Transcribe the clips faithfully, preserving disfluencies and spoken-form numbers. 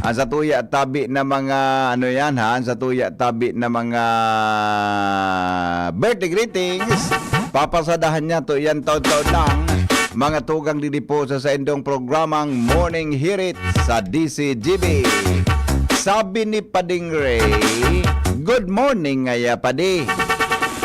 Ang satuya tabi na mga, ano yan ha, ang satuya tabi na mga birthday greetings, papasadahan niya to yan taon-taon lang. Mga tugang didi po sa saindong programang Morning Hirit sa D C G B. Sabi ni Pading Ray, "Good morning ngaya, Padi."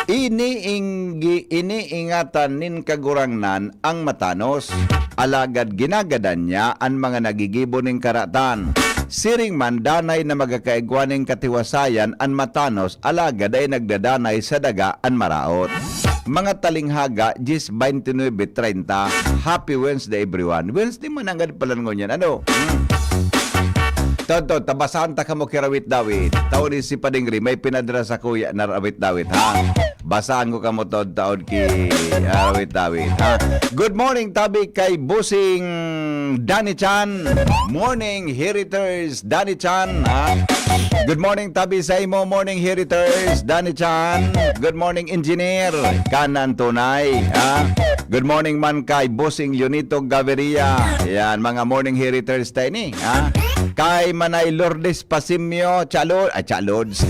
Iniinggi-, iniingatan nin Kagurangnan an matanos, alagad ginagadan niya an mga nagigibo nin karatan. Siring man, danay na magkakaigwa nin katiwasayan an matanos, alagad dai nagdadanay sa daga an maraot. Mga Talinghaga, diyes veintinuebe treinta. Happy Wednesday, everyone. Wednesday man nanggad pala ngunyan, ano? Hmm. Tonton, tabasan ta kamo ki Rawit Dawit. Taon ni si Pading Ray, may pinadara sa kuya na Rawit Dawit, ha? Basahan ko kamo taon-taon ki, ah, Rawit Dawit, ha? Good morning, tabi kay Bossing Danny Chan. Morning, Heriters Danny Chan, ha? Good morning, tabi sa imo. Morning, Heriters Danny Chan. Good morning, Engineer Kanan Tunay, ha? Good morning man kay Bossing Leonito Gaviria. Yan, mga morning Heriters tayo ni, ha? Kay Manay Lourdes Pasimio, Chalod, ay, Chalods.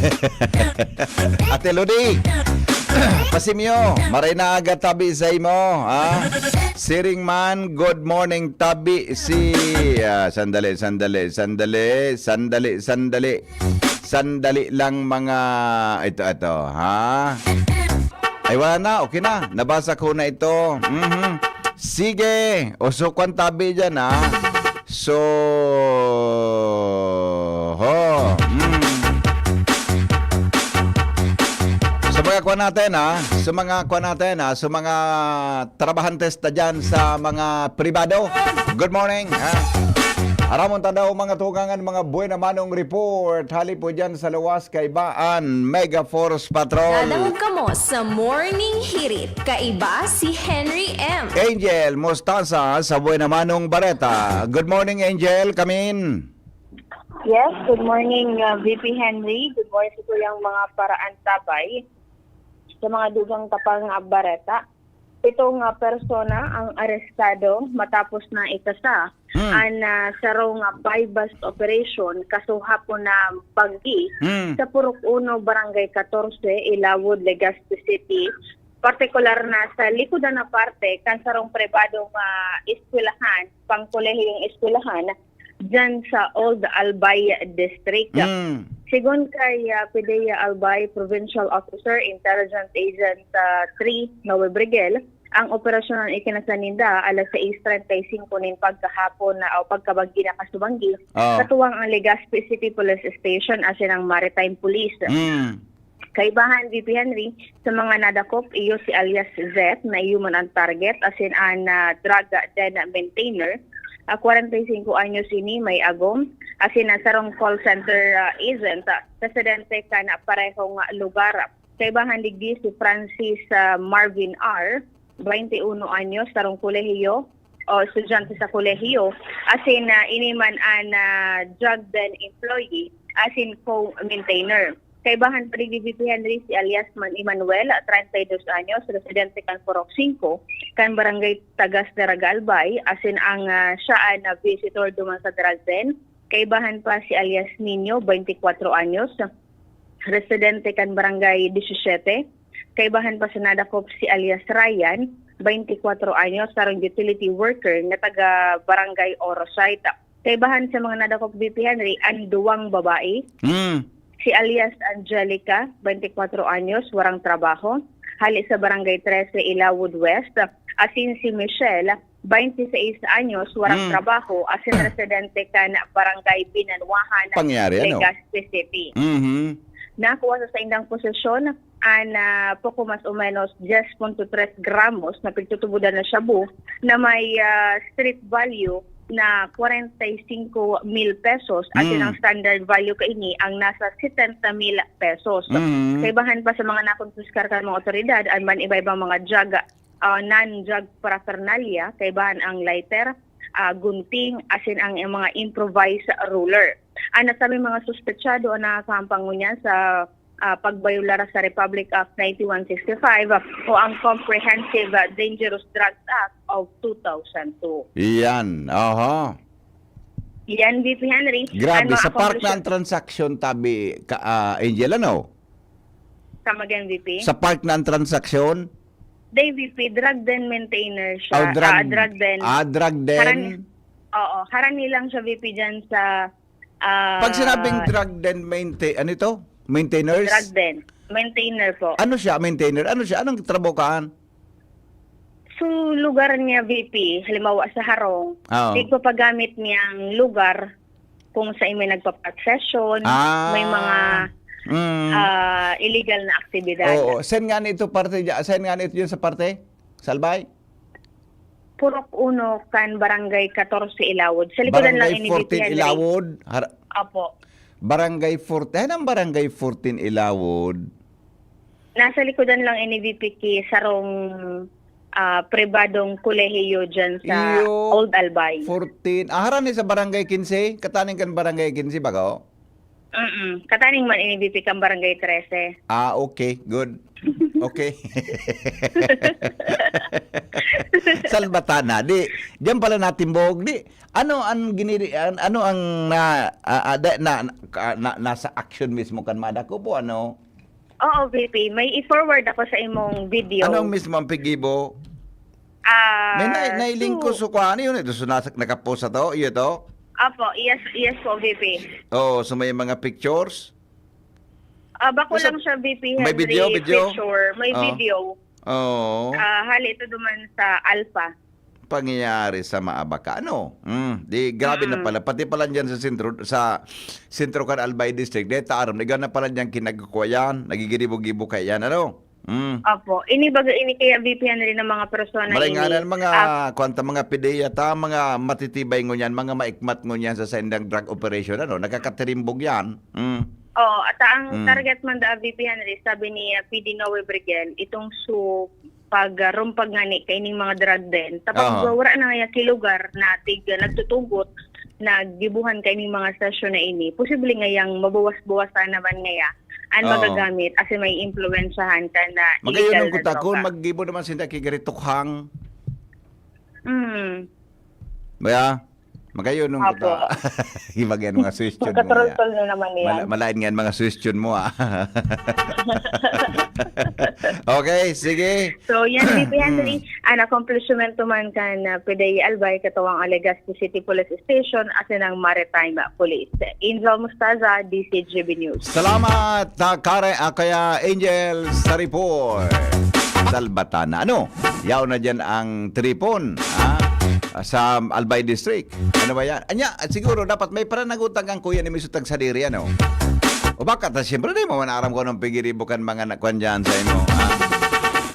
Ate Lodi, Pasimio, maray na aga tabi sa imo, ha? Siring man, good morning, tabi si, ah, sandali, sandali, sandali, sandali, sandali. Sandali lang mga, ito, ito, ha? Ay, wala na, okay na. Nabasa ko na ito. Mhm. Sige, usok ang tabi dyan, ha? So, ho. Mm. Sa mga kuha natin, ha? Sa mga kuha natin, ha? Sa mga trabahantes ta dyan sa mga pribado. Good morning, ha? Aramon ta daw, mga tugangan, mga buena manong report. Hali po dyan sa luwas, kaiba an Mega Force Patrol. Dadangog kamo sa Morning Hirit. Kaiba si Henry M. Angel Mostaza sa Buena Manong Bareta. Good morning, Angel. Kamin. Yes, good morning, uh, V P Henry. Good morning sa tuyang mga paraan tabay. Sa mga dugang tapang, uh, bareta, pitong, uh, persona ang arestado matapos na ikasa Hmm. an, uh, sarong, uh, buy-bust operation, kaso hapon na banggi, Hmm. sa Purok Uno, Barangay Catorce, Ilawod, Legazpi City, partikular na sa likodan na parte kan sarong pribadong, ah, eskwelahan, pangkolehiyong eskwelahan, dyan sa Old Albay District. Mm. Sigon kay, ah, Pidea Albay, Provincial Officer, Intelligence Agent, ah, three, Noe Brigel, ang operasyon an ikinasa ninda alas sais treinta y cinco nin pagkahapon na o pagkabanggi na kasubanggi, Ah. katuwang ang Legazpi City Police Station asin ang Maritime Police. Mm. Kaibahan, V P Henry, sa mga nadakop, iyo si alias Zet na iyo man ang target, asin an, ah, drug den maintainer. Ah, kwarenta y singko anyos ini, may agom, asin an sarong call center, ah, agent, ah, residente kan parehong lugar. Kaibahan digdi si Francis, ah, Marvin R, baynte uno anyos, sarong kolehiyo o estudyante sa kolehiyo, asin, ah, ini man an, ah, drug den employee, asin co-maintainer. Kaibahan pa digdi, V P Henry, si alias man Emmanuel, treinta y dos anyos, residente kan Purok Singko, kan Barangay Tagas, Daraga, Albay, asin ang, ah, siya an, ah, visitor duman sa drug den. Kaibahan pa si alias Nino, baynte kwatro anyos, residente kan Barangay Disisiete. Kaibahan pa sa nadakop si alias Ryan, baynte kwatro anyos, sarong utility worker na taga Barangay Orosite. Kaibahan sa mga nadakop, V P Henry, an duwang babae. Mm. Si alias Angelica, baynte kwatro anyos, warang trabaho, hali sa Barangay Trese, Ilawod West, asin si Michelle, baynte sais anyos, warang Mm. trabaho, asin residente kan Barangay Binanwahan, Pangyari, ano? Legazpi City. Mhm. Nakuha sa saindang posesyon an, ah, poko mas o menos diyes punto tres gramos na pigtutubodan na shabu na may, ah, street value na kwarenta y singko mil pesos, asin Mm. ang standard value kaini ang nasa setenta mil pesos. Mm. Kaibahan pa sa mga nakumpiskar kan mga otoridad, an man iba-ibang mga drug, ah, non-drug paraphernalia, kaibahan ang lighter, ah, gunting, asin ang mga improvised ruler. An nasabing mga suspetsado an nakakahampang ngunyan sa, ah, pagbayolar sa Republic Act ninety-one sixty-five o ang Comprehensive Dangerous Drugs Act of two thousand two. Iyan, aha. Yan, V P Henry. Grabe, sa park na ang transaksyon, tabi, ka, ah, Angel, ano? Sa Magang V P? Sa park na ang transaksyon? Day, V P, drug den maintainer siya. Oh, drug, Ah, drug den. ah, drug den. Haran-, oo, harani lang siya, V P, dyan sa, ah, Pag sinabing drug den maintain, ano ito? Maintainers? Drug den. Maintainer po. Ano siya, maintainer? Ano siya? Anong trabaho kaan? So, lugar niya, V P, halimbawa sa harong, Oo. nagpapagamit niyang lugar kung saan may nagpa-procession, Ah. may mga, Mm. ah, illegal na aktibidad. Oo. Saan nga nito parte dya-, saan nga nito dyan sa parte? Salbay? Purok Uno kan Barangay Catorce Ilawod. Sa likodan lang Barangay ini, fourteen V P Henry. Ilawod. Har-, Opo. Barangay fourteen. Ay, ang Barangay fourteen Ilawod. Nasa likodan lang ini, V P, ki sarong, ah, pribadong kolehiyo dyan sa Iyo, Old Albay. fourteen. Ah, harani sa Barangay quince? Kataning kan Barangay quince, baga, oh? Mm-mm. Kataning man ini, V P, kan Barangay trese. Ah, okay. Good. Okay. Salbatana. Di, diyan pala natimbog. Di, ano ang giniri-, an-, ano ang na, ah, ah, da-, na, na, na, nasa action mismo kan madako po, ano? Oo, V P. May i-forward ako sa imong video. Ano ang mismo ang pigibo? Ah, May na-, nailingkos so ko, ano yun? Ito, so, nasa, nakapost na to? Iyo to? Apo, yes, yes po, V P. Oo, so may mga pictures? Ah, bako Basta lang siya, V P may Henry, video, video? picture. May Oh. video. Oo. Ah, hali ito duman sa Alpha. Pangyayari sa Maabaka. Ano? Mm, di, grabe na Mm. pala. Pati pala dyan sa sentro, sa sentro kan Albay District, di ta aram, di na pala dyan kinagkukuha yan, nagigiribo-gibo kaya yan, ano? Mm. Opo. Ini baga, ini kaya V P Henry ng mga persona Maray nga ini, na, mga, ah, kwan ta, mga pideya ta, mga matitibay ngunyan, mga maikmat ngunyan sa saindang drug operation, ano? Nakakatirimbog yan. Mm. Oo, at ang Mm. target man da, V P Henry, sabi ni, ah, P D Noe Brigel, itong su-, pag, ah, rumpag ngani kaining mga drug den, tapos Aha. wala na ngaya ki lugar na tig-, ah, nagtutugot, naggibuhan kaining mga stasyon na ini, posible ngayang mabawas-bawasan naman ngaya an Oo. magagamit asin may impluwensyahan kan, ah, Magayon illegal ang na kutakon, droga. maggibo naman sinda ki gari tukhang. Mm. Baya? Magayon ang Apo. kuta. Magayon mga suggestion mo Magkatrol-tol niya. na naman yan. Mala-, malain nga ang mga suggestion mo, ah. Okay, sige. So, yan, V P Henry, Mm. an accomplishment man kan, ah, P D E Albay, katuwang ang Legazpi City Police Station, asin ang Maritime Police. Angel Mostaza, D C G B News. Salamat, ah, Kare-, ah, kaya Angel, sa report. Salbatana. Ano? Yaon na dyan ang tripon, ha? Sa Albay District. Ano ba yan? Anya, siguro dapat may pananagot ang kuya ni Mister Tagsadiri, ano? O baka ta, siyempre, di mo man aram kung anong pigiribo kan mga na-, kwan dyan sa imo, ha?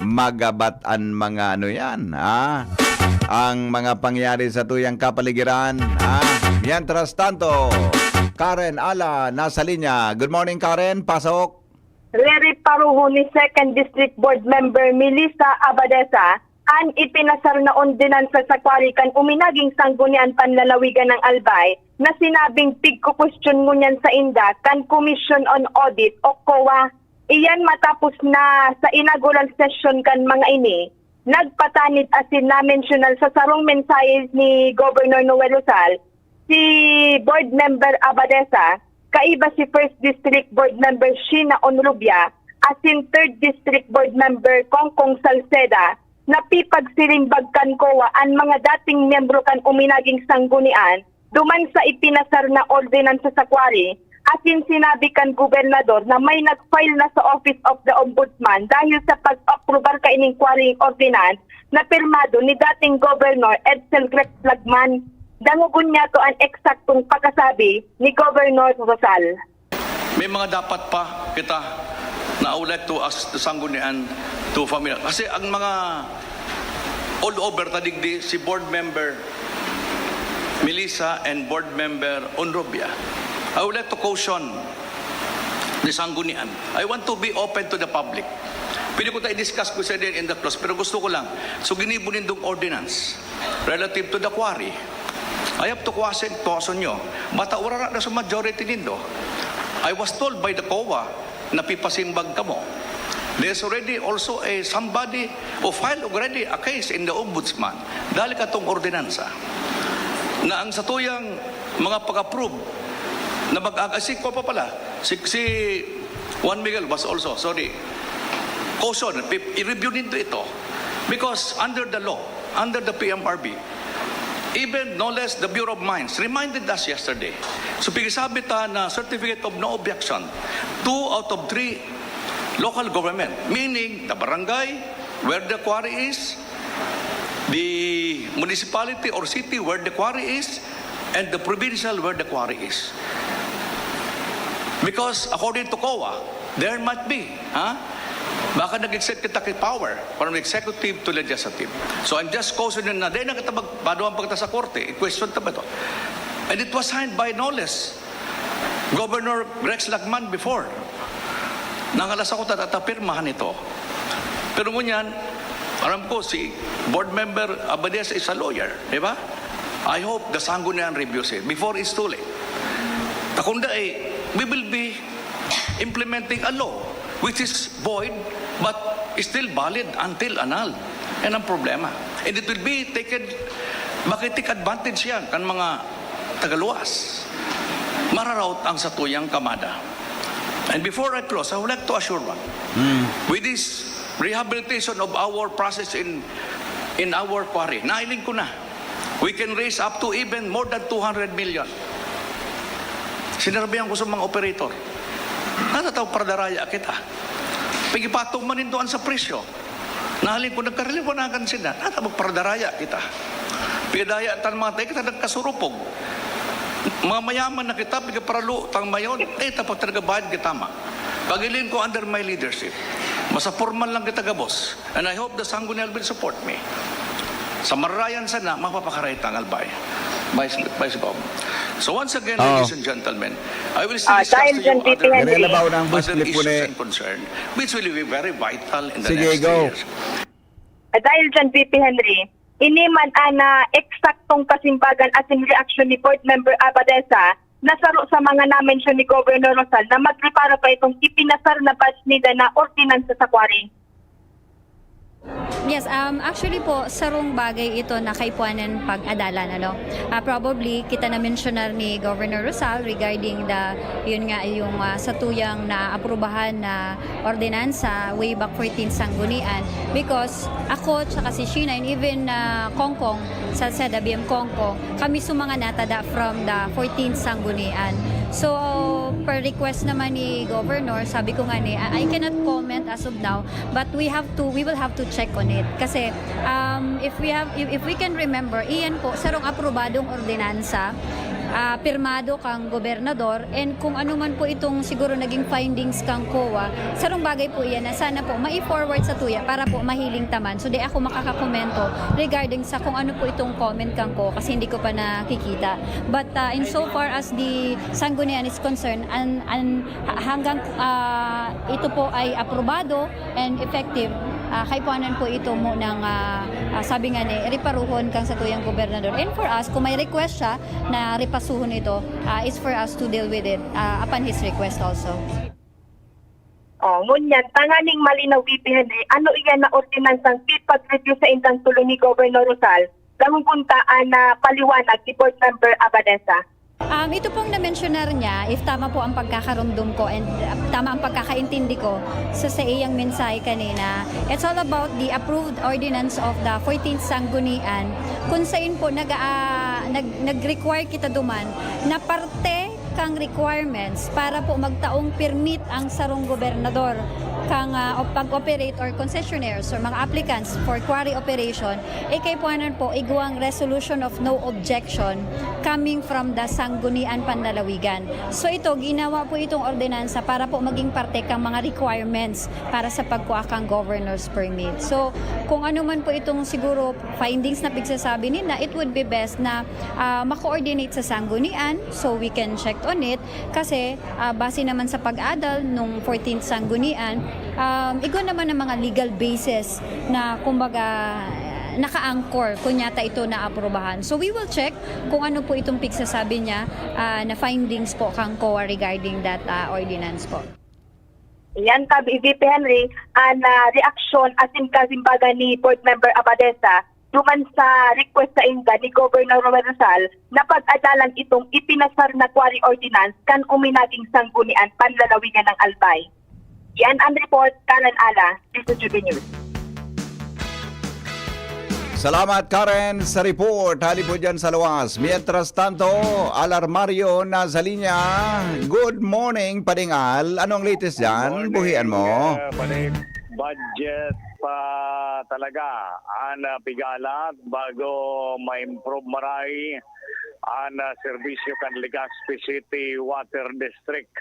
Magabat an mga ano yan, ha? Ang mga pangyayari sa tuyang kapaligiran, ha? Mientras tanto, Karen Ala, nasa linya. Good morning, Karen. Pasok. Riri paruho ni Second District Board Member Melissa Abadesa an ipinasar na ordinansa sa kwari kan uminaging sanggunian panlalawigan ng Albay na sinabing pigkukwestiyon ngunyan sainda kan Commission on Audit o COA. Iyan matapos na sa inaugural session kan mga ini, nagpatanid asin namensyonal sa sarong mensahe ni Governor Noel Rosal, si Board Member Abadesa, kaiba si First District Board Member Sheena Onrubia, asin Third District Board Member Kongkong Salceda, na pipagsirimbag kan COA an mga dating miyembro kan uminaging sanggunian duman sa ipinasar na ordinansa sa quarry, asin sinabi kan gobernador na may nag-file na sa Office of the Ombudsman dahil sa pag-aprobar kaining quarrying ordinance na pirmado ni dating Governor Edsel Rex Lagman. Dangogon niyato an eksaktong pagkasabi ni Governor Rosal. May mga dapat pa kita na I would like to ask the Sanggunian to familiar. Kasi ang mga all over ta digdi, si Board Member Melissa and Board Member Onrubia, I would like to caution the Sanggunian. I want to be open to the public. Pwede ko tayo i-discuss ko sa din in the close, pero gusto ko lang, so ginibo nindong ordinance relative to the quarry. I have to question, question nyo. Bata urara na sa majority nindo. I was told by the COA na pipasimbag kamo. There's already also a somebody who filed already a case in the ombudsman. Dali katong ordinansa na ang satuyang mga pag-approve na mag-, ah, si Copa pala, si, si Juan Miguel was also, sorry, caution, i-, i-review nindo ito. Because under the law, under the P M R B, even no less the Bureau of Mines reminded us yesterday. So, pigsabi ta na certificate of no objection, two out of three local government, meaning the barangay where the quarry is, the municipality or city where the quarry is, and the provincial where the quarry is. Because according to COA, there might be, ha? Baka nag-exert kita ki power from executive to legislative. So I'm just cautioning na, dahil na kita magpaduan pa kita sa korte, i-question ta ba ito? And it was signed by no less Governor Rex Lacman before. Nangalas ako, tatapirmahan ito. Pero ngunyan, alam ko, si Board Member Abadesa is a lawyer, di ba? I hope the Sanggunian reviews it before it's too late. Takunda eh, we will be implementing a law which is void but still valid until annulled. Yan ang problema. And it will be taken, makitake advantage yan kan mga tagaluwas. Mararaot ang satuyang kamada. And before I close, I would like to assure one. With this rehabilitation of our process in, in our quarry, nahiling ko na, we can raise up to even more than two hundred million. Sinarbihan ko sa mga operator, "Natataw, paradaraya kita. Pigipatong man nindoan sa presyo." Nahiling ko, nagkariliwanagan sila. Nata magparadaraya kita. Pigdaya tan mga tayo kita nagkasurupog. Mga mayaman na kita, pigaparalo tang mayon. Eh, tapos talaga bayad kita ma. Pagilin ko under my leadership. Masaporman lang kita gabos. And I hope the Sanggunian will support me. Sa marayan sana, mapapakaray ta ang albay. Vice, Vice Gov. So once again, Oo. ladies and gentlemen, I will still Ah, discuss dahil to dyan, you Tito other, Henry. Dali na ba unang other Vice Gov issues ni- and concern, which will be very vital in the Sige, next go. three years. Ah, dahil dyan, V P Henry, ini man an, ah, eksaktong kasimbagan asin reaksyon ni Board Member Abadesa na saro sa mga na-mention ni Governor Rosal na magreparo pa itong ipinasar na batch nila na ordinansa sa quarry. Yes, um, actually po, sarong bagay ito na kaipuanan pag-adalan, ano. Ah, probably, kita na-mensionar ni Governor Rosal regarding the, yun nga, yung, ah, satuyang naaprubahan na ordinansa way back fourteen Sanggunian. Because ako, tsaka si Sheena, and even, ah, Kongkong, Salceda B M Kongkong, kami sa mga natada from the fourteen Sanggunian. So, per request naman ni Governor, sabi ko nga ni, I I cannot comment as of now, but we have to, we will have to check on it. Kasi, um, if we have, if, if we can remember, iyan po, sarong aprobadong ordinansa, ah, pirmado kang gobernador, and kung ano man po itong siguro naging findings kang COA, sarong bagay po iyan na sana po mai-forward sa tuya para po mahiling ta man. So, di ako makakakomento regarding sa kung ano po itong comment kang COA kasi hindi ko pa nakikita. But, ah, in so far as the Sanggunian is concerned, an, an, ha-, hanggang, ah, ito po ay aprobado and effective, ah, kaipuanan po ito mo ng, ah, ah, sabi nga ni, reparuhon kang satuyang gobernador. And for us, kung may request siya na repasuhon ito, ah, it's for us to deal with it, ah, upon his request also. Oh, ngunyan, tanganing malinaw, V P Henry, ano iyan na ordinansang ipag-review sa indang tulo ni Governor Rosal, dangon kunta an, ah, paliwanag ni Board Member Abadesa. Um, ito pong na-mensionar niya, if tama po ang pagkakarumdum ko and, uh, tama ang pagkakaintindi ko sa, sa iyang mensahe kanina, it's all about the approved ordinance of the fourteenth Sanggunian, kung sain po nag, ah, nag, nag-require kita duman na parte kang requirements para po magtaong permit ang sarong gobernador kang, ah, op-, pag-operate or concessionaires or mga applicants for quarry operation, eh, kaipuanan po, igwang resolution of no objection coming from the Sanggunian Panlalawigan. So ito, ginawa po itong ordinansa para po maging parte kang mga requirements para sa pagkuha kang governor's permit. So kung ano man po itong siguro findings na pigsasabi nila, it would be best na, ah, ma-coordinate sa Sanggunian so we can check on it. Kasi, ah, base naman sa pag-adal nung fourteenth Sanggunian, um, igwa naman ang mga legal basis na, kumbaga, naka-anchor kung nyata ito naaprubahan. So we will check kung ano po itong pigsasabi niya, ah, na findings po kang COA regarding that, ah, ordinance po. Iyan, tabi, V P Henry, an, ah, reaksyon asin kasimbagan ni Board Member Abadesa duman sa request sa inda ni Governor Romel Rosal na pag-adalan itong ipinasar na quarry ordinance kan uminaging sanggunian panlalawigan ng Albay. Yan ang report, Karen Ala, Dito G B News. Salamat, Karen, sa report. Hali po dyan sa luwas. Mientras tanto, Alarmario na sa linya. Good morning, Pading Al. Ano ang latest dyan? Buhian mo. Budget pa talaga ang ah, pigalat bago ma-improve maray ang ah, serbisyo kan Legazpi City Water District.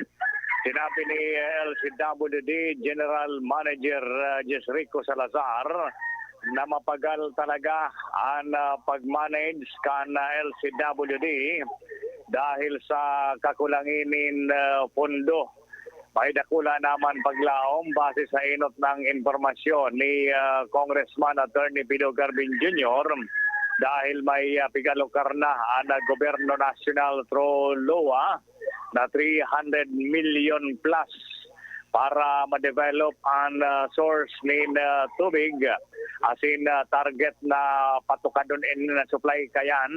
Sinabi ni L C W D General Manager ah, Jess Rico Salazar na mapagal talaga ang ah, pag-manage kan ah, L C W D dahil sa kakulangan nin ah, pondo. May dakula naman paglaom base sa inot ng impormasyon ni ah, Congressman Attorney Pido Carbin Junior dahil may ah, pigalukar na ang ah, gobyerno nasyonal through LOA na three hundred million plus para ma-develop ang ah, source nin ah, tubig asin ah, target na patukadon in supply kayan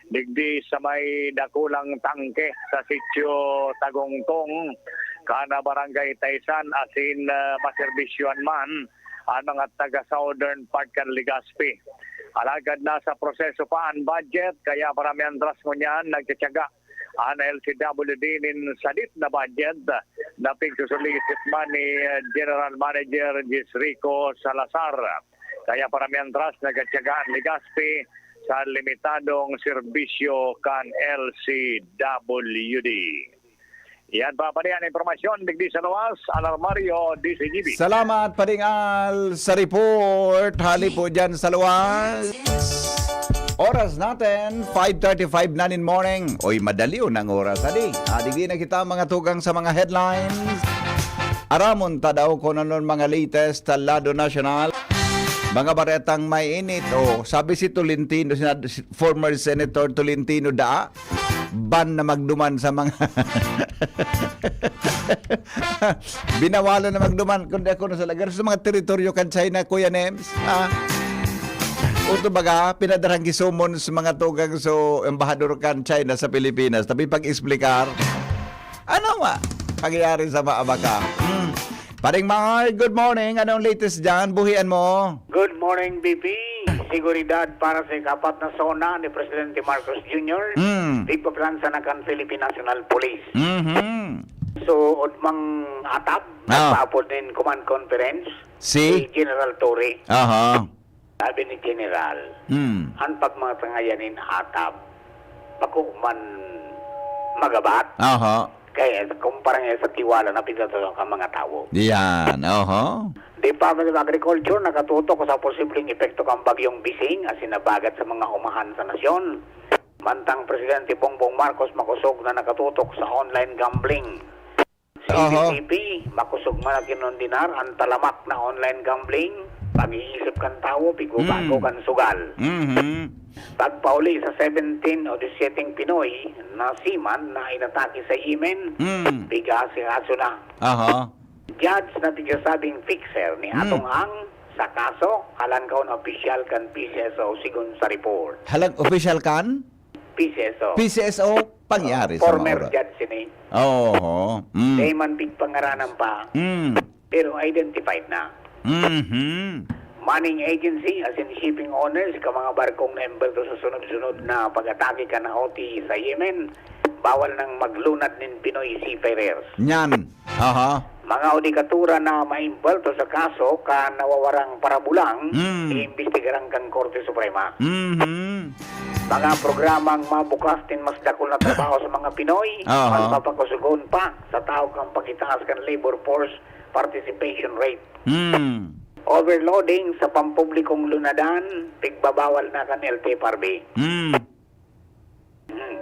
digdi sa may dakulang tangke sa sitio Tagongtong, kana Barangay Taysan, asin ah, maserbisyohan man ang mga taga southern part kan Legazpi. Alagad nasa proseso pa ang budget, kaya para mientras ngunyan nagtitiyaga ang L C W D nin sadit na budget na pigsusulisit man ni ah, General Manager Jis Rico Salazar. Kaya para mientras nagatyaga an Legazpi sa limitadong serbisyo kan L C W D. Yan pa pati ang impormasyon digdi sa luwas, Alarmario, D C G B. Salamat, Pading Al, sa report. Hali po dyan sa luwas. Oras natin, five thirty-five na nin morning. Oy, madali ang oras, adi. Adigdi na kita, mga tugang, sa mga headlines. Aramon ta daw kung ano ang mga latest sa lado nasyonal. Mga baretang may init. Oh, sabi si Tolentino, si former Senator Tolentino da, ban na magduman sa mga binawalan na magduman kundi ako na sa lagar sa mga teritoryo kan China, Kuya Nems. Ah. Uto baga, pinadarang gisumon sa mga tugang so embahador kan China sa Pilipinas. Tapi pag-explicar, ano ma? Pangyayari sa maabaka. Hmm. Paring Mar, good morning. Anong latest dyan? Buhian mo? Good morning, B P. Seguridad para sa ikapat na SONA ni Presidente Marcos Junior. Mm. Tigpaplansa na kan Philippine National Police. Mm-hmm. So, Odmang Atab, ah. Nagpaapod nin command conference si General Torre. Aha. Sabi ni General, mm. Ang pagmatangayan nin Atab, bako man magabat. Aha. Kaya kumpara niya sa tiwala na pinatulong ang mga tawo. Yan, oho. Department of Agriculture nakatutok sa posibleng epekto kan Bagyong Bising asin nabagat sa mga umahan sa nasyon. Mantang Presidente Bongbong Marcos makosog na nakatutok sa online gambling. Oho. C C T V, makosog man na kinondenar ang talamak na online gambling, pag-iisip kan tawo, pigbabago mm. Kan sugal. Mm-hmm. Pagpauli sa seventeen o disiyete Pinoy na seaman na inatake sa Yemen, mm. Pigaasikaso na. Aha. Judge na pigsasabing fixer ni mm. Atong Ang sa kaso, halangkaw na opisyal kan P C S O sigon sa report. Halang opisyal kan? P C S O. P C S O, pangyari sa former mga oras. Judge sini. Oo. Mm. Dahil man pigpangaranan pa. Mm. Pero identified na. Mm-hmm. Manning agency as in shipping owners ka mga barkong na-embelto sa sunod-sunod na pag-atake kan Houthi sa Yemen, bawal nang maglunad nin Pinoy seafarers. Nyan. Aha. Mga hudikatura na maimbelto sa kaso kan nawawarang parabulang, mm. Iimbestigaran kan Korte Suprema. Mm-hmm. Mga programang mabukas nin mas dakul na trabaho sa mga Pinoy, aha. Mas mapakusugon pa sa tao kan pagitaas kan labor force participation rate. Mm. Overloading sa pampublikong lunadan, pigbabawal na kan L T F R B. Mm. Mm.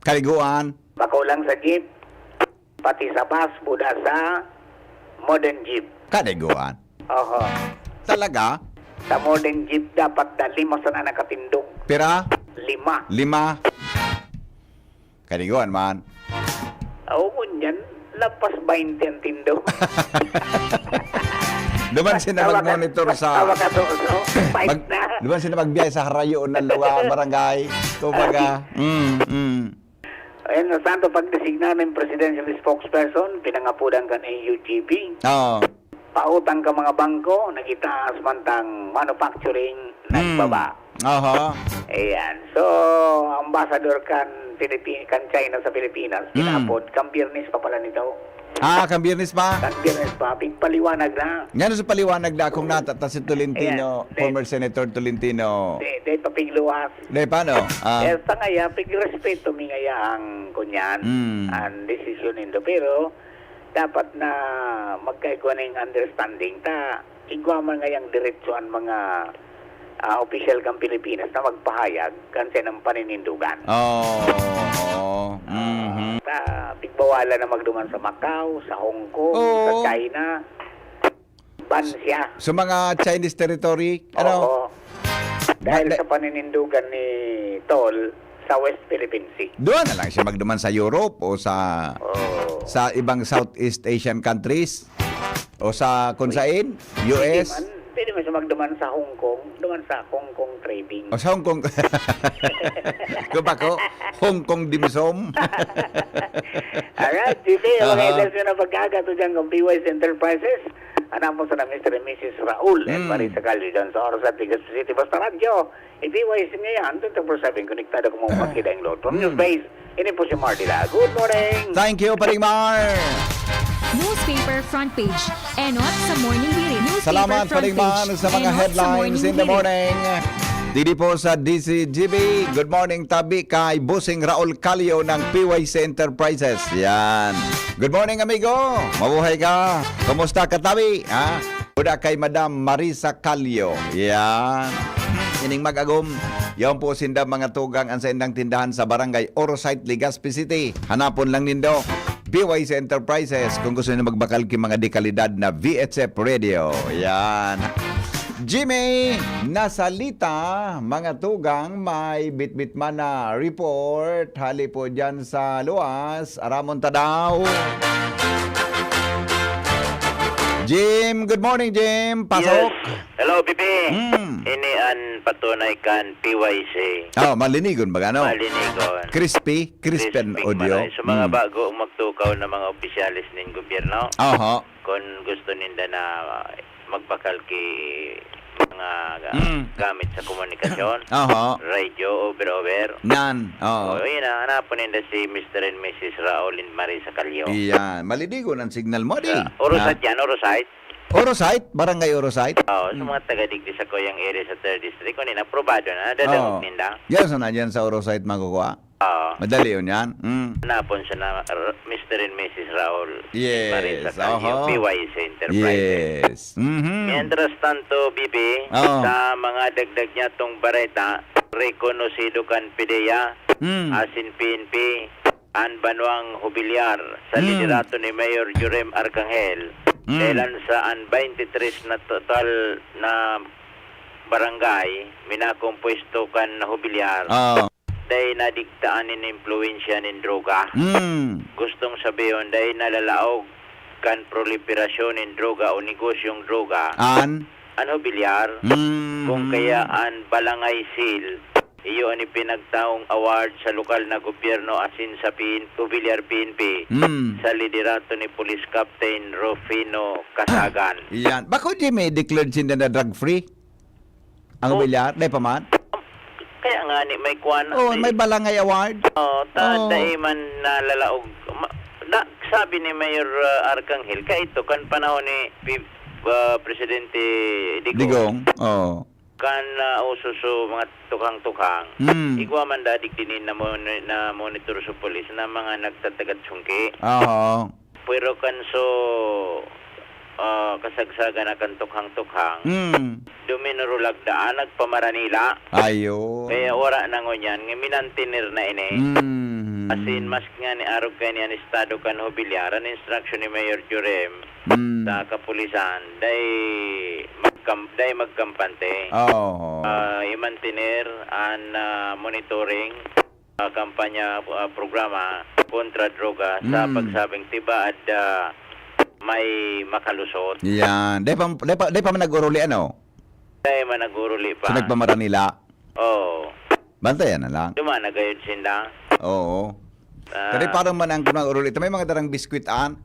Kaliguan. Pakulang sa jeep, pati sa bus, buda sa modern jeep. Kaliguan. Oho. Talaga? Sa modern jeep, dapat na lima sana nakatindog. Pira? Lima. Lima. Kaliguan man. Oo, ngunyan. Lapas baynte ang tindog. Duman sila mag-monitor sa... Basta makatuso. Fight na. Di ba sila magbiyahe sa harayo na lugar, barangay? Kumbaga, mm, mm. Ayan, na santo pagdesignar ng presidential spokesperson, pinangapudan kan N U G P. Oo. Pautang ka mga bangko, nagitaas man tang manufacturing, nagbaba. Aha. Ayan. So, ambassador kan Pilipi- kan China sa Pilipinas, Mm. kinapod, kan Biyernes pa pala nito. Ah, kan Biyernes pa? Kan Biyernes pa, pigpaliwanag na. Ngano sa paliwanag na kung natata si Tolentino, Ayan. former Senator Tolentino? Di, di papigluwas. Di, paano? Ah, Eh, sa ngaya, pigrespeto mi ngaya ang kunyan, Mm. ang desisyon nindo. Pero, dapat na magkaigwa na yung understanding. Ta, igwa man ngayang diretso ang mga ah, opisyal kan Pilipinas na magpahayag kan sainang paninindugan. Oo. Oo. Mhm. Ta, pigbawalan na magduman sa Macau, sa Hong Kong, Oo. sa China. Ban siya. Sa mga Chinese territory, ano? Oo. Dahil Ba- sa paninindugan ni Tol sa West Philippine Sea. Doon na lang siya magduman sa Europe o sa Oo. sa ibang Southeast Asian countries o sa kung sain, U S. Pwede man, pwede man siya magduman sa Hong Kong, duman sa Hong Kong trading. O sa Hong Kong. Kung ba ko? Hong Kong dimsum. Alright, G P, okay, Aha. that's yun ang pagkagato dyan kung P Y C Enterprises. Hanapon sa na Mister and Missus Raul and Mm. Marisa Calvi dyan sa Orosat, Legazpi City. Basta radyo, i-P Y C ngayon, twenty-four seven, konektado kung mga makita yung load. From Mm. News Base, ini po si Mardy La. Good morning! Thank you, Paring Mar. Newspaper front page. Enot sa Morning Hirit. Newspaper Salamat, front Paring Mar, page. sa mga Enot sa headlines in the Hirit. morning. Didi po sa D Z G B, good morning, tabi kay Bossing Raul Calio ng P Y C Enterprises. Yan. Good morning, amigo. Mabuhay ka. Kumusta ka, tabi? Ha? Uda kay Madam Marisa Calio. Yan. Ining mag-agom, yaon po sinda mga tugang ang saindang tindahan sa Barangay Orosite, Legazpi City. Hanapon lang nindo. P Y C Enterprises, kung gusto niyo magbakal ki mga dekalidad na V H F radio. Yan. Jimmy Nasalita, mga tugang, may bitbit man na report. Hali po dyan sa luwas. Aramon ta daw. Jim, good morning, Jim. Pasok. Yes. Hello, Bibi. Mm. Ini an patunay kan P Y C. Oh, malinigon ba gano? Malinigon. Crispy, crispy an Crispy audio. Malay. So, mga Mm. bago magtukaw na mga opisyales nin gobyerno, Oho. kung gusto ninda na magbakal ki mga ga- Mm. gamit sa komunikasyon, Oho. radio, over-over. Nan. Oo. Oh, yun na, hanapon ninda si Mister and Missus Raul and Marisa Calio. Iyan. Malinigon ang signal mo, di? Sa Orosite Na- yan, Orosite. Orosite? Barangay Orosite? Oo, sa Mm. mga taga-digdi sa Koyang area sa third District, kunin, aprobado na, dadangog Oo. ninda. Yan, sana dyan sa Orosite makukuha. Oo. Madali yun yan. Mm. Hanapon sa na, R- Mister and Missus Raul. Yes, Marisa Calio, oho. P Y C Enterprises. Yes. Mhm. Mientras tanto, Bibi, Oo. sa mga dagdag niya tong bareta, rekonosido kan PDEA, Mm. asin P N P, an banwang Jubilar sa Mm. liderato ni Mayor Jurem Arcangel, Mm. dahilan sa an twenty-three na total na barangay minakompuesto kan Jubilar, Oo. dai nadigtaan nin impluwensya nin droga. Mm. Gustong sabihon, dai nalalaog kan proliferasyon nin droga o negosyong droga An? an Jubilar. Mm. Kung kaya an Balangay Seal, iyo an ipinagtaong award sa lokal na gobyerno asin sa P N, Jubilar P N P, Mm. sa liderato ni Police Captain Rufino Casagan. Iyan. Bako di may declared sinda na drug-free? Ang Oh. Villar? Dai pa man? Kaya nga ni may kwan. Oh, di- may Balangay Award? Oh, ta Oh. dai man nalalaog. Ma- da, sabi ni Mayor uh, Arcangel, kaito kan panahon ni P- uh, Presidente Digong, Digong? Oo. kan uh, uso so mga tukhang-tukhang. Mm. Igwa man dadig dinin na, mon- na monitor sa pulis na mga nagtatagat sungki. Oho. Pero kan so ah, kasagsagan na kan tukhang-tukhang, Mm. duminurulag daan, nagpamaranila. Ayo. Kaya wala na ngunyan, nga minantener na ini. Mm. Asin, maski nga ni arog kay ni an estado kan Jubilar, an instruction ni Mayor Jurem Mm. sa kapulisan, dai magkam, dai magkampante. Oo. Ah, i-mantener an ah, monitoring ah, kampanya ah, programa kontra droga sa Mm. pagsabing tibaad ah, may makalusot. Yan. Dai pa, dai pa, dai pa man nag-uruli, ano? Dai man nag-uruli pa. So, nagpamaranila. Oo. Bantayan na lang. Duman na gayod sinda. Oo. Ah, Kani parang man ang kunang uruli. Ito may mga darang biskwit, an?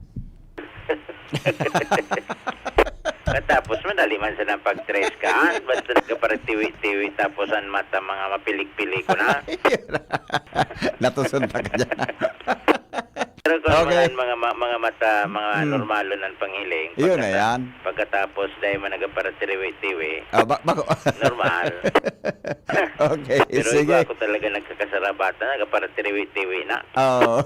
Katapos, madali man sa nang pag-tres ka. Ah, basta nagkaparatiwi-tiwi tapos ang mata mga mapilik-pilik ko na. Latuson pa ka dyan. Pero kung Okay. mga, mga, ma- mga mata, mga Hmm. normalo ng panghiling, Yun na pagkata- yan. pagkatapos dahil man nagkaparatiwi-tiwi, Ah, ba, bako. Normal. Okay, Pero sige. Iba ako talaga nagkakasarabatan, nagkaparatiwi-tiwi na. Oo.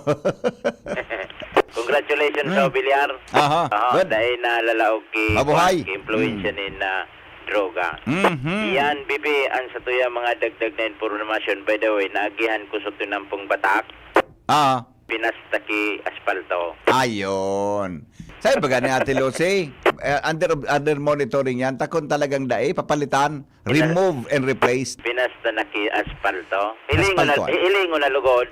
Congratulations Mm. sa Bilyar. Aha, Aha, good. Dahil nalalaog ki, Mabuhay. Ki impluensya Mm. ni na droga. Mhm. Yan, Bibi, ang sa tuya mga dagdag na impormasyon. By the way, naagihan ko sa tunampong batak, Ah, pinasta ki aspalto. Ayun. Sabi ba ni Ate Lucy, eh, under, under monitoring yan. Takon talagang dai, papalitan, remove and replace. Pinasta na ki aspalto. Hilingon na, Aspalto, ano? Hilingon na lugod.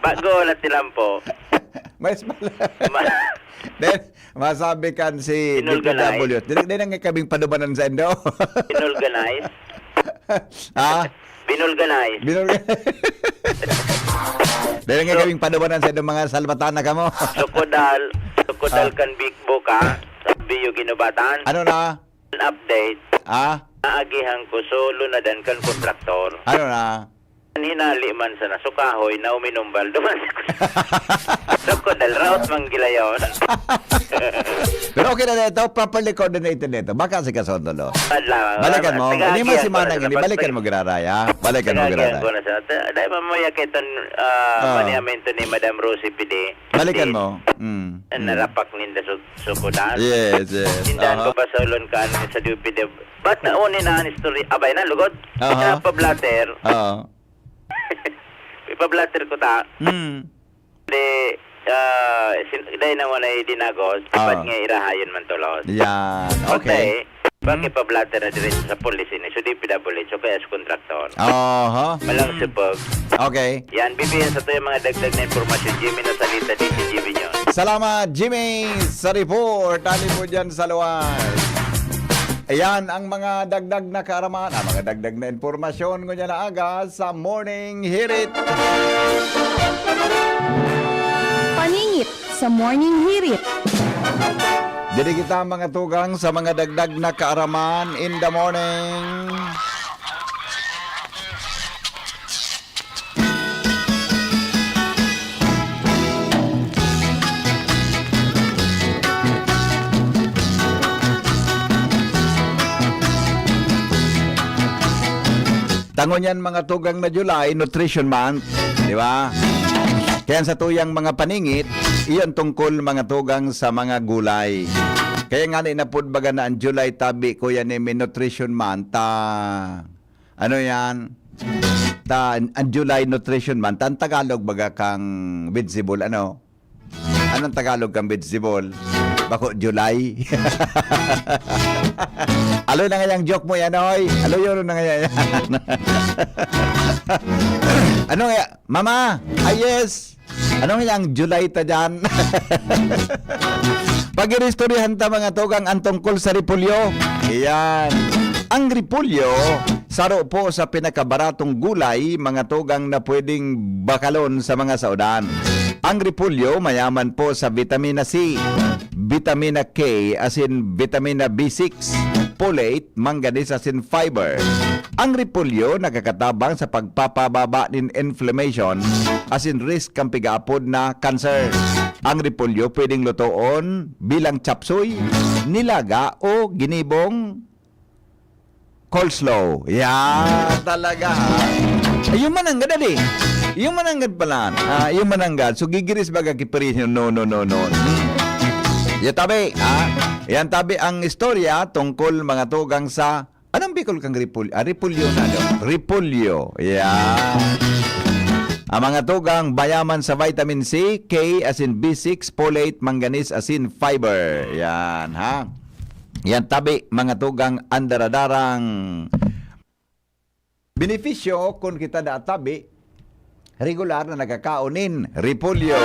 Bago na tilampo. Mas pala. Ma- Then, masabi kan si Inorganize. D P W. Dili, dili na nga kaming padumanan sa indo. Inorganize. Ha? Binulganize. Binulga. Dili nga kaming padumanan sa indo mga salbatana kamo. Sukodal. Sukodal Ah. Kan Big Book, ha? Sa Biyo Ginubatan. Ano na? An update. Ah? Naagihan ko solo na dan kan kontraktor. Ano na? An hinali man sa nasukahoy na uminumbal duman sa Sukodal, raot man gilayon. Pero okay na dito, properly coordinated dito. Baka si Kasondolo. Adlaw. Balikan mo. Taga-agihan Hindi man si ko na Manang, sila. hindi. Balikan mo, Graray, ha? Balikan mo, Taga-agihan Graray. ko na sa. Dahil mamuya kay ton, ah, Ah. paneamento ni Madam Rosie Pidi. Balikan Di- mo. Mm. Ang Mm. narapak ninda su- sukodan. Yes, yes. Tindahan ko Aha. pa sa ulon ka ano sa D P W. Ba't na uni na ang istorya? Abay na, lugod. Aha. Pinapablatter. Oo. Ipablatter ko ta. Mm. Di, ah, sin- dahil na wala yung dinagos, Ah. dapat nga irahayon man tulos. Yan. Okay. Pati, bakit pablatter na diretso sa pulis ini? So, D P W H, o kaya sa kontraktor. Aha. Malang supog. Okay. Yan, Bibi, yan sa to yung mga dagdag na impormasyon. Jimmy na salita, D C Jimmy nyo. Salamat, Jimmy, sa report. Tali po dyan sa luwas. Ayan ang mga dagdag na kaaraman, ang mga dagdag na impormasyon ngunyan na aga sa Morning Hirit. Paningit sa Morning Hirit. Diri kita mga tugang sa mga dagdag na kaaraman in the morning. Tangon yan, mga tugang, na July, Nutrition Month, di ba? Kaya sa tuyang mga paningit, iyon tungkol, mga tugang, sa mga gulay. Kaya nga ni napud baga na ang July tabi, kuya, ni may Nutrition Month, ta, ano yan? Ta, ang July Nutrition Month, ang Tagalog baga kang vegetable, ano? Anong Tagalog kang vegetable? Bako, July. Alo na nga yung joke mo yan, oy. Alo yun na nga yan. Ano nga? Mama! Ah, yes! Ano nga yung July ta dyan? Pag-iristoryahan ta, mga tugang, ang tungkol sa repolyo. Iyan. Ang repolyo, saro po sa pinakabaratong gulay, mga tugang, na pwedeng bakalon sa mga saodan. Ang repolyo mayaman po sa vitamina C, vitamina K, asin vitamina B six, folate, manganese asin fiber. Ang repolyo nakakatabang sa pagpapababa nin inflammation asin risk kan pigaapod na cancer. Ang repolyo pwedeng lutoon bilang chapsuy, nilaga o ginibong coleslaw. Yan talaga, ha? Ay, yung mananggad, ali. Yung mananggad pala. Ah, yung mananggad. So, gigiris baga ki Perino. No, no, no, no. Hmm. Yan tabi, ha? Yan tabi ang istorya tungkol mga tugang sa, anong Bicol kang repul-, ah, repulyo na, no? Repulyo. Yan. Ang mga tugang, mayaman sa vitamin C, K, asin B six, folate, manganese, asin fiber. Yan, ha? Yan tabi, mga tugang, andaradarang benepisyo kun kita da tabi, regular na nagkakaon nin repolyo.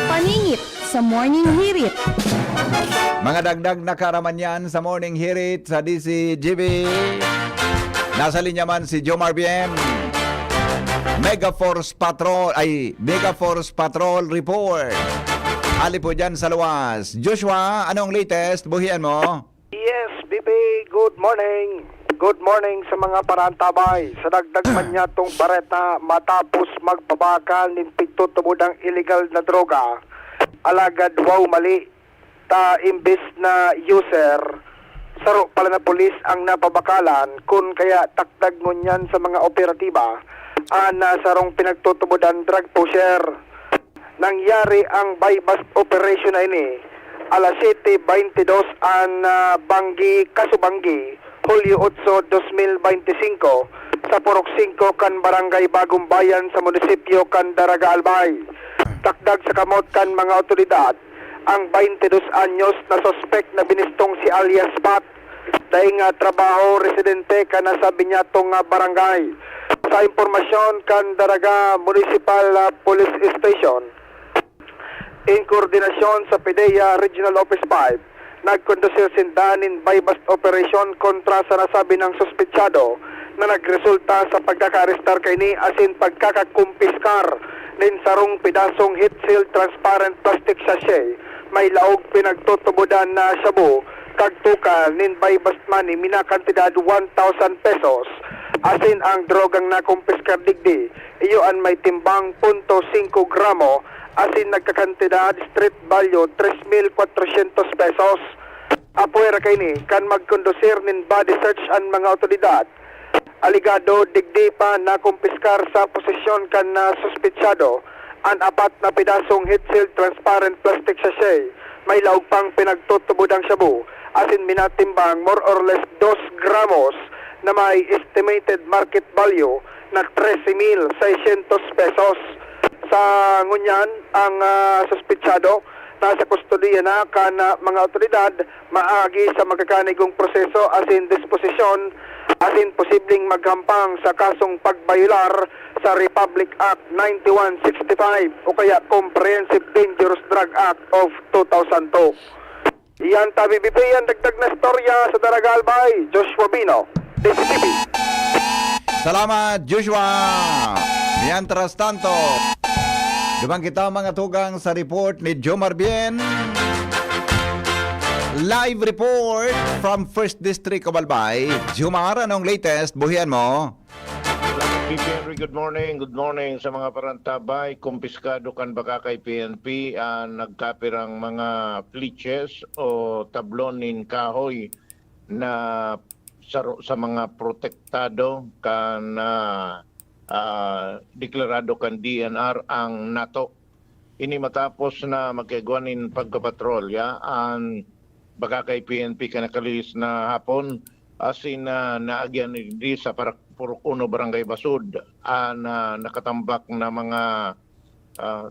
Paningit sa Morning Hirit. Mga dagdag na kaaraman yan sa Morning Hirit sa D Z G B. Nasa linya man si Jomar Bien. Mega Force Patrol, ay, Mega Force Patrol Report. Ali po dyan sa luwas. Joshua, anong latest? Buhian mo? Yes, B B, good morning. Good morning sa mga parantabay. Sa dagdag man niya tong bareta, matapos magpabakal nin pigtutubod ang illegal na droga, alagad wow mali ta imbis na user, saro pala na pulis ang napabakalan, kun kaya takdag ngunyan sa mga operatiba an ah, sarong pinagtutubodan drug pusher. Nangyari ang buy-bust operation na ini alas siyete beintidos an ah, Banggi, Kasubanggi, Hulyo otso, dos mil beinti singko, sa Purok singko kan Barangay Bagong Bayan sa munisipyo kan Daraga Albay. Takdag sa kamot kan mga awtoridad, ang beintidos anyos na suspek na binistong si alias Pat, daing nga trabaho residente kan nasabi niyatong ah, barangay. Sa impormasyon kan Daraga Municipal ah, Police Station, in koordinasyon sa PDEA Regional Office five, nagkondusir sinda nin buy-bust operation kontra sa nasabi nang suspetsado, na nagresulta sa pagkakaarestar kaini asin pagkakakumpiskar nin sarong pidasong heat-sealed transparent plastic sachet, may laog pinagtutubodan na shabu, kag tukal nin buy-bust money minakantidad one thousand pesos, asin ang drogang nakumpiskar digdi, iyo an may timbang punto singko gramo, asin nagkakantidad street value tres mil kwatrosyentos pesos. Apwera kaini, kan magkondusir nin body search an mga awtoridad, alegado digdi pa nakumpiskar sa posesyon kan ah, suspetsado an apat na pedasong heat-sealed transparent plastic sachet, may laog pang pinagtutubodang shabu, asin minatimbang more or less dos gramos na may estimated market value na trese mil seiscientos pesos. Sa ngunyan, ang ah, suspetsado nasa kustodiya na kan ah, mga awtoridad maagi sa magkakanigong proseso asin disposisyon asin posibleng maghampang sa kasong pagbayolar sa Republic Act ninety-one sixty-five o kaya Comprehensive Dangerous Drug Act of two thousand two. Iyan tabi bibi ang dagdag na istorya sa Daraga Albay, Joshua Bino, D Z T V. Salamat, Joshua! Mientras tanto, duman kita mga tugang sa report ni Jomar Bien. Live report from First District of Albay. Jomar, anong latest? Buhian mo? Salamat, P P Henry. Good morning. Good morning sa mga parantabay. Kumpiskado kan Bakakay P N P ang nagkapirang mga fleeches o tablon nin kahoy na saro sa mga protektado kan ah, ah, deklarado kan D N R ang nato. Ini matapos na magkaigwa nin pagpapatrolya an Bakakay P N P kan nakalihis na hapon, asin na naagyan digdi sa Parak-, Purok Uno, Barangay Basud, an ah, nakatambak na mga ah,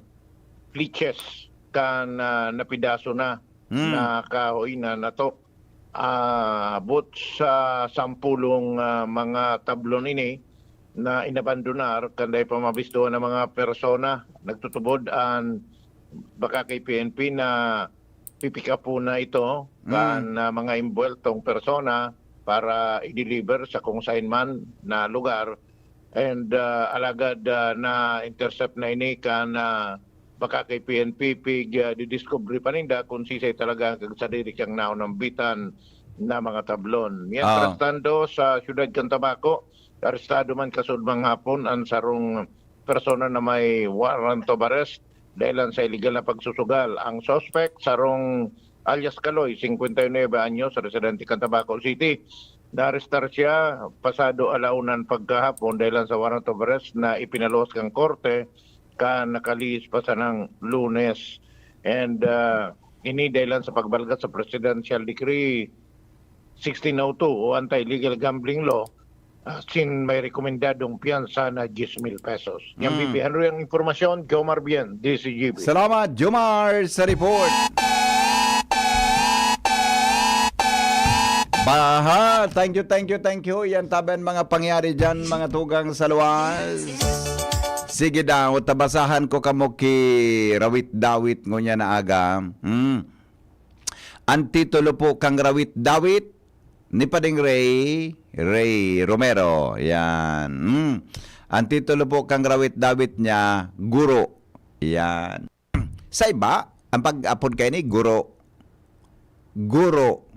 fleeches kan ah, napidaso na Hmm. na kahoy na nato. Ah, abot sa sampulong ah, mga tablon ini na inabandonar kan dai pa mabistuhan ng mga persona. Nagtutubod an Bakakay P N P na pipikapon na ito Mm. kan ah, mga imbuweltong persona para i-deliver sa kung sain man na lugar. And ah, alagad ah, na-intercept na ini kan ah, Bakakay P N P, pig ah, didiscovery pa ninda kung sisay talaga ang kagsadiri kang naunambitan na mga tablon. Mientras Ah. tanto, sa siyudad kan Tabaco, arestado man kasudmang hapon ang sarong persona na may warrant of arrest dahilan sa illegal na pagsusugal. Ang suspect, sarong alias Kaloy, singkwenta y nuebe anyos, residente kan Tabaco City. Naarestar siya pasado alaunan pagkahapon dahilan sa warrant of arrest na ipinaluwas kan korte kan nakalihis pa sanang Lunes. And ah, ini dahilan sa pagbalga sa Presidential Decree sixteen oh two o Anti-Illegal Gambling Law, ah, sin may rekomendadong piyansa na diyes mil pesos. Yan, Mm. P P Henry, ang impormasyon. Jomar Bien, D Z G B. Salamat, Jomar, sa report. Baha, thank you, thank you, thank you. Yan tabi an mga pangyari dyan, mga tugang sa luwas. Sige daw, tabasahan ko kamo ki rawit-dawit ngunyan na aga. Hmm. Ang titulo po kang rawit-dawit ni Pading Ray, Ray Romero. Yan. Mm. Ang titulo po kang rawit-dawit niya, Guro. Yan. Sa iba, ang pag-apod kaini, Guro. Guro.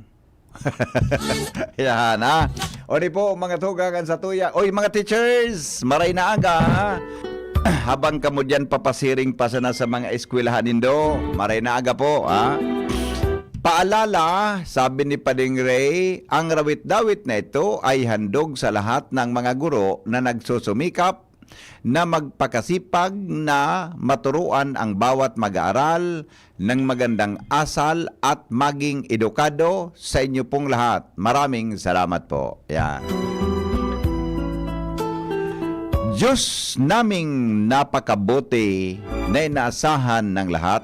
Yan, ha? O di po, mga tugang, kan sa tuya. Oy, mga teachers, maray na aga, ha? Habang kamo diyan papasiring pa sana sa mga eskwelahan nindo, maray na aga po, ha? Paalala, sabi ni Pading Ray, ang rawit-dawit na ito ay handog sa lahat ng mga guro na nagsusumikap na magpakasipag na maturuan ang bawat mag-aaral ng magandang asal at maging edukado sa inyo pong lahat. Maraming salamat po. Yan. Diyos naming napakabuti na inaasahan ng lahat,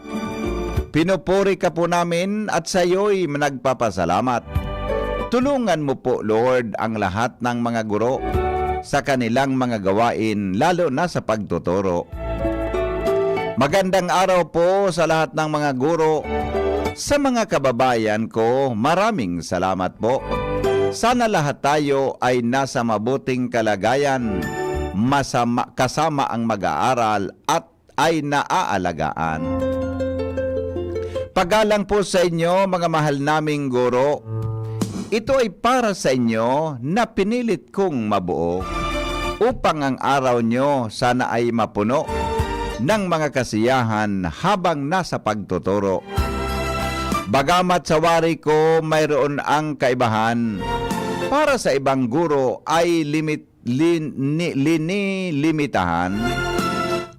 pinupuri ka po namin at sa iyo'y nagpapasalamat. Tulungan mo po, Lord, ang lahat ng mga guro sa kanilang mga gawain, lalo na sa pagtuturo. Magandang araw po sa lahat ng mga guro. Sa mga kababayan ko, maraming salamat po. Sana lahat tayo ay nasa mabuting kalagayan, masama, kasama ang mag-aaral at ay naaalagaan. Pagalang po sa inyo, mga mahal naming guro. Ito ay para sa inyo na pinilit kong mabuo upang ang araw nyo sana ay mapuno ng mga kasiyahan habang nasa pagtuturo. Bagamat sa wari ko mayroon ang kaibahan, para sa ibang guro ay limit lin-, ni-, linilimitahan.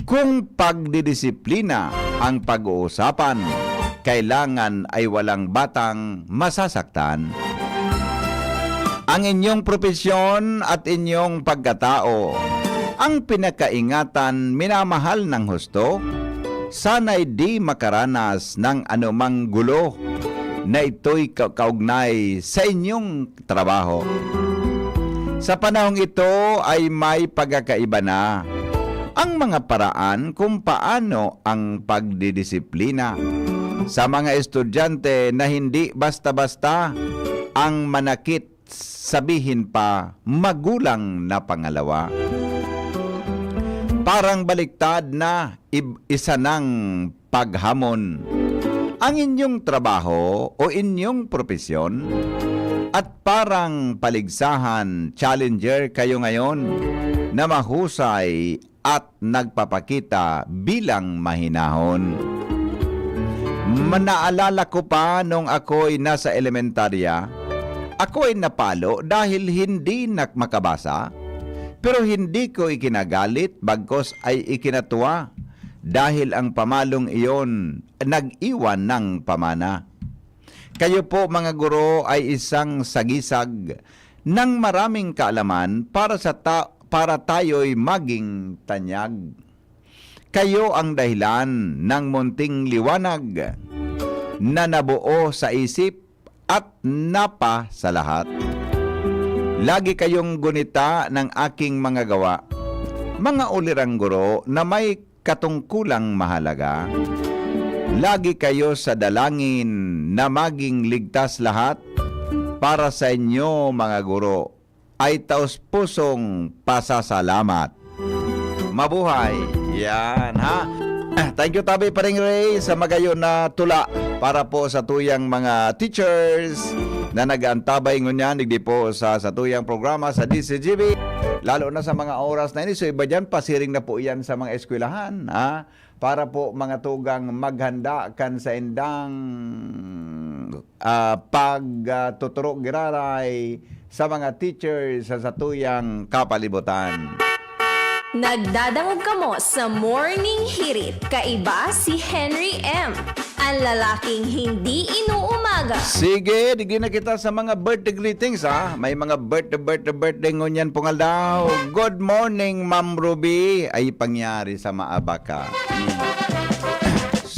Kung pagdidisiplina ang pag-uusapan, kailangan ay walang batang masasaktan. Ang inyong propesyon at inyong pagkatao, ang pinakaingatan, minamahal ng husto, sana'y di makaranas ng anumang gulo na ito'y ka-, kaugnay sa inyong trabaho. Sa panahong ito ay may pagkakaiba na ang mga paraan kung paano ang pagdidisiplina sa mga estudyante na hindi basta-basta ang manakit, sabihin pa, magulang na pangalawa. Parang baliktad na ib-, isa nang paghamon. Ang inyong trabaho o inyong propesyon at parang paligsahan, challenger kayo ngayon na mahusay at nagpapakita bilang mahinahon. Ma-, naalala ko pa nung ako'y nasa elementarya, ako'y napalo dahil hindi nak-, makabasa, pero hindi ko ikinagalit, bagkos ay ikinatuwa dahil ang pamalong iyon nag-iwan ng pamana. Kayo po, mga guro, ay isang sagisag ng maraming kaalaman para sa ta-, para tayo'y maging tanyag. Kayo ang dahilan ng munting liwanag na nabuo sa isip at napa sa lahat. Lagi kayong gunita ng aking mga gawa, mga ulirang guro na may katungkulang mahalaga. Lagi kayo sa dalangin na maging ligtas lahat. Para sa inyo, mga guro, ay taos-pusong pasasalamat. Mabuhay! Yan, ha? Thank you, tabi, Paring Ray, sa magayon na tula para po sa tuyang mga teachers na nag-aantabay ngunyan, digdi po sa, sa tuyang programa sa D C G B, lalo na sa mga oras na ini. So, iba dyan, pasiring na po yan sa mga eskwelahan, ha? Para po, mga tugang, maghanda kan saindang, ah, pag, ah, tuturo giraray sa mga teachers sa satuyang kapalibutan. Nagdadangog kamo sa Morning Hirit. Kaiba si Henry M, ang lalaking hindi inuumaga. Sige, digdi na kita sa mga birthday greetings, ha. May mga birthday, birthday, birthday ngunyan pong aldaw. Good morning, Ma'am Ruby. Ay, pangyari sa maaba ka.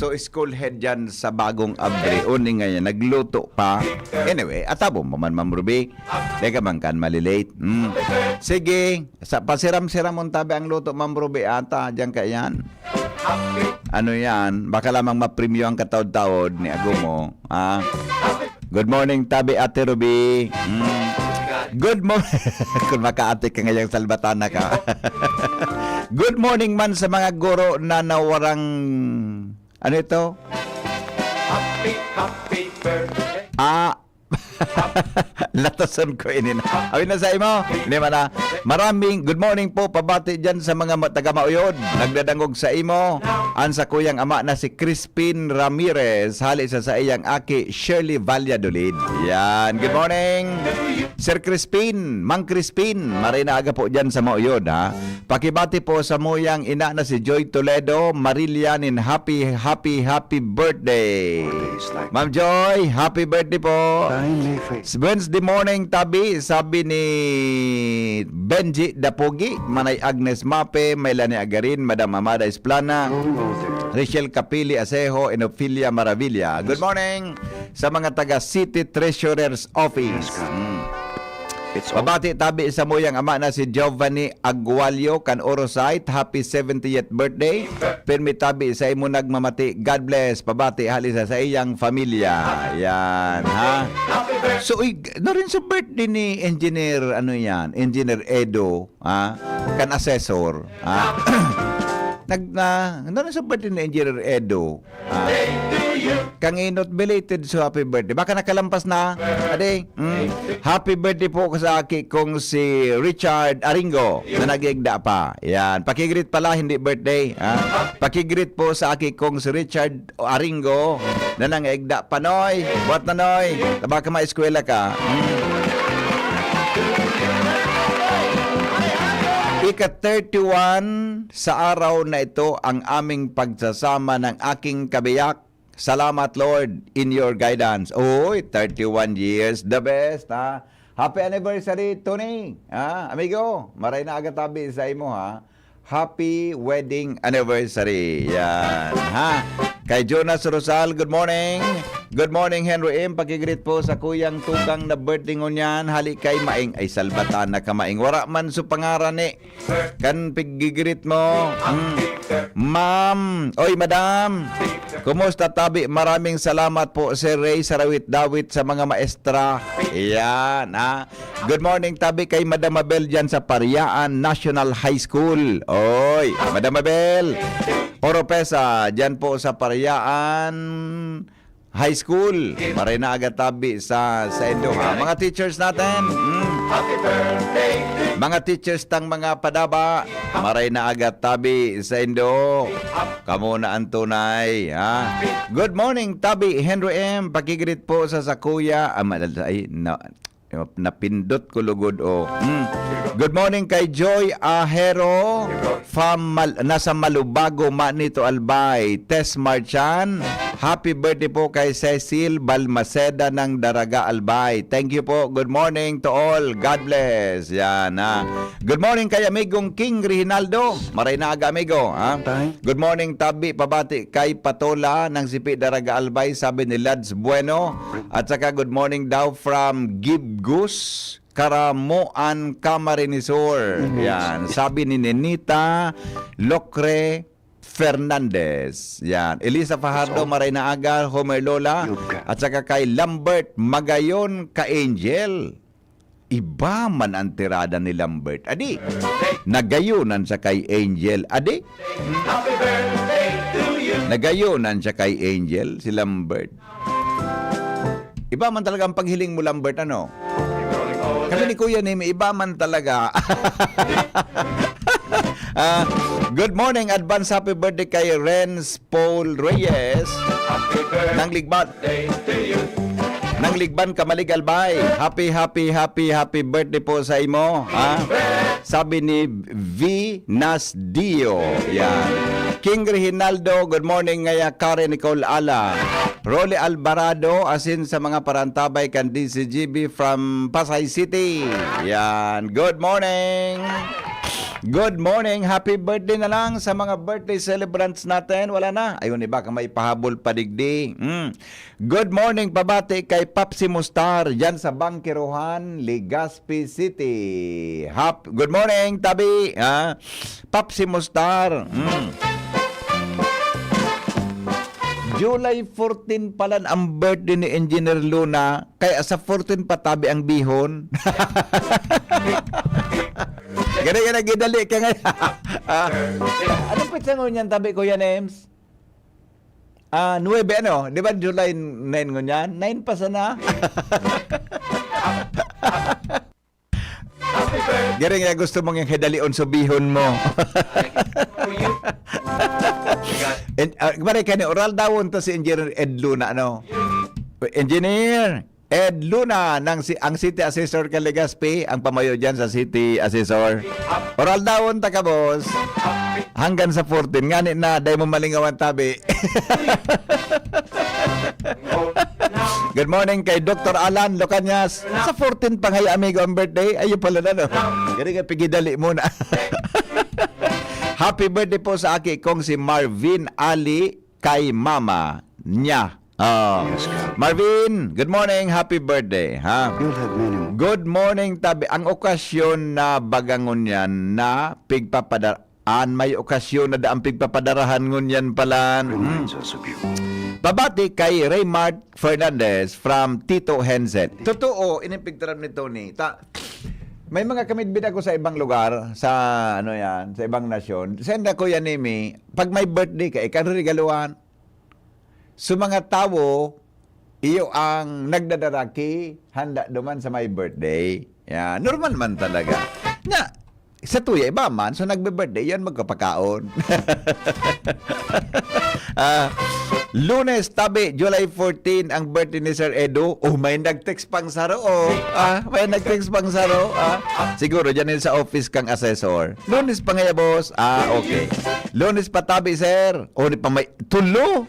So, school head dyan sa bagong abri. Uni nga yan, nagluto pa. Anyway, atabo mo man, Ma'am Ruby. Teka man kan, malilate. Mm. Sige, sa, pasiram-siram mong tabi ang luto, Ma'am Ruby, ata, dyan ka yan. Ano yan? Baka lamang mapremyo ang kataod-taod ni Agumo. Ah. Good morning, tabi, Ate Ruby. Mm. Good morning. Kung makaate ka ngayong salbatana ka. Good morning man sa mga guro na nawarang, ano ito? Happy, happy birthday. Ah, latasan ko ini na. Awin na sa imo. Hindi man na. Maraming good morning po. Pabati dyan sa mga ma- taga Mauyod. Nagdadangog sa imo. An sa kuyang ama na si Crispin Ramirez. Hali sa saiyang aki Shirley Valladolid. Yan. Good morning. Sir Crispin, Mang Crispin, maray na aga po dyan sa Mauyod, ha? Pakibati po sa muyang ina na si Joy Toledo, Marillian, and happy, happy, happy birthday. Ma'am Joy, happy birthday po. Wednesday morning, tabi, sabi ni Benji Dapogi, Manay Agnes Mape, Melanie Agarin, Madam Amada Esplana, Rachel Capili Asejo, and Ophelia Maravilla. Good morning sa mga taga City Treasurer's Office. Mm. Pabati tabi sa muyang ama na si Giovanni Agualio, kan Orosite. Happy seventieth birthday. Pirmi tabi sa imo nagmamati. God bless. Pabati hali sa saiyang pamilya. Yan, ha? So, uy, na rin sa birthday ni Engineer, ano yan? Engineer Edo, ha? Kan assessor, ha? Nag, na, na rin sa birthday ni Engineer Edo. Ah, Kanginot, belated so happy birthday. Baka nakalampas na. Ade, mm, happy birthday po sa aki kong si Richard Aringo na nag-iigda pa. Yan. Pakigreet pala, hindi birthday. Ha? Pakigreet po sa aki kong si Richard Aringo na nag-iigda pa, Noy. Buhat na, Noy. Baka maeskwela ka. Mm. Ika thirty-one sa araw na ito ang aming pagsasama ng aking kabiyak. Salamat, Lord, in your guidance. Uy, thirty-one years, the best, ha? Happy anniversary, Tony. Ha, amigo, maray na aga tabi sa imo, ha? Happy wedding anniversary. Yan, ha? Kay Jonas Rosal, good morning. Good morning, Henry M. Pakigreet po sa kuyang tukang na birthday ngunyan. Hali kay Maing. Ay, salbatan na ka, Maing. Wara man so pangaran ni kan pigigreet mo. Mm. Ma'am, oy, madam. Kumusta, tabi? Maraming salamat po, Sir Ray, sa rawit-dawit sa mga maestra. Yan, ha? Good morning, tabi, kay Madam Mabel dyan sa Pariaan National High School. Oy, Madam Mabel. Oropesa, dyan po sa Pariaan High School. Maray na aga tabi sa, sa indo, ha? Mga teachers natin. Mm. Happy birthday to you. Mga teachers tang mga padaba. Maray na aga tabi sa indo. Kamo na ang tunay, ha? Good morning, tabi, Henry M. Pakigreet po sa sakuya. Ah, ma-, ay, na, napindot ko lugod, oh. Mm. Good morning kay Joy Ahero from Mal-, nasa Malubago, Manito, Albay. Tess Marchan, happy birthday po kay Cecil Balmaceda ng Daraga, Albay. Thank you po. Good morning to all. God bless. Yan, ha. Good morning kay amigong King Reginaldo. Maray na aga, amigo, ha? Good morning, tabi, pabati kay Patola ng Sipi, Daraga, Albay, sabi ni Lads Bueno. At saka good morning daw from Gibgus, Karamoan, Camarines Sur. Yan, sabi ni Nenita Locre Fernandez. Yan. Elisa Fajardo, maray na aga, Homer Lola. At saka kay Lambert Magayon ka Angel. Iba man ang tirada ni Lambert. Adi, nagayonan siya kay Angel. Adi, Happy birthday to you. Nagayonan siya kay Angel, si Lambert. Iba man talaga ang paghiling mo, Lambert, ano? Kami ni Kuya Nemi, iba man talaga. Ah, good morning, advance happy birthday kay Renz Paul Reyes. Nang Ligban. Nang Ligban, Camalig, Albay. Happy, happy, happy, happy birthday po sa imo, ha? Sabi ni V Nasdio. Yan. King Reginaldo, good morning, ngaya Karen Nicole Ala. Rolly Alvarado, asin sa mga parantabay kan D C G B from Pasay City. Yan. Good morning. Good morning. Happy birthday na lang sa mga birthday celebrants natin. Wala na. Ayun, iba ka may pahabol pa digdi. Mm. Good morning, pabati kay Papsi Mustar dyan sa Bangkiruhan, Legazpi City. Hap, good morning, tabi. Ha? Papsi Mustar. Mm. July fourteen pala ang birthday ni Engineer Luna, kaya sa fourteen pa tabi ang bihon. Gani, gani, gidali ka ngayon. Ah, anong petsa ngunyan tabi, Kuya Nems? Ah, nuebe, ano? Di ba July nine ngunyan? Nine pa sana? Gari nga gusto mong yung hidalion sa bihon mo. And, ah, maray ka ni oral dawon to si Engineer Ed Luna, ano? Engineer Ed Luna, ng si, ang City Assessor ka Legazpi, ang pamayo dyan sa City Assessor. Oral dawon ta ka, boss. Hanggang sa fourteen. Ngani na, dai mo malingawan tabi. Good morning kay Doktor Alan Locanias. Sa fourteen pa ngaya, amigo, ang birthday. Ayun pala na, no? Gari nga, pigidali muna. Happy birthday po sa aki kong si Marvin Ali kay mama niya. Oh. Marvin, good morning. Happy birthday, ha? You'll have many more. Good morning, tabi. Ang okasyon na baga ngunyan na pigpapadar-, an may okasyon na daang pigpapadarahan ngunyan pala. Hmm. Reminds us of you. Pabati kay Raymart Fernandez from Tito Henset. Totoo, ini pigtaram ni Tony. Ta-, may mga kamidbid ako sa ibang lugar, sa ano yan, sa ibang nasyon. Send ako yan, Nemi. Pag may birthday ka, ikaw regaluhan. So, mga tawo, iyo ang nagdadaraki, handa duman sa may birthday. Yan, normal man talaga. Nya, sa tuya, iba man, so nagbe-birthday, yan magkapakaon. Ah, Lunes, tabi, July fourteen, ang birthday ni Sir Edo. Oh, may nag-text pang saro, oh. Ah, may nag-text pang saro, ah. Siguro, dyan yun sa office kang assessor. Lunes pa ngaya, boss. Ah, okay. Lunes pa tabi, sir. O, ni pa may tulo.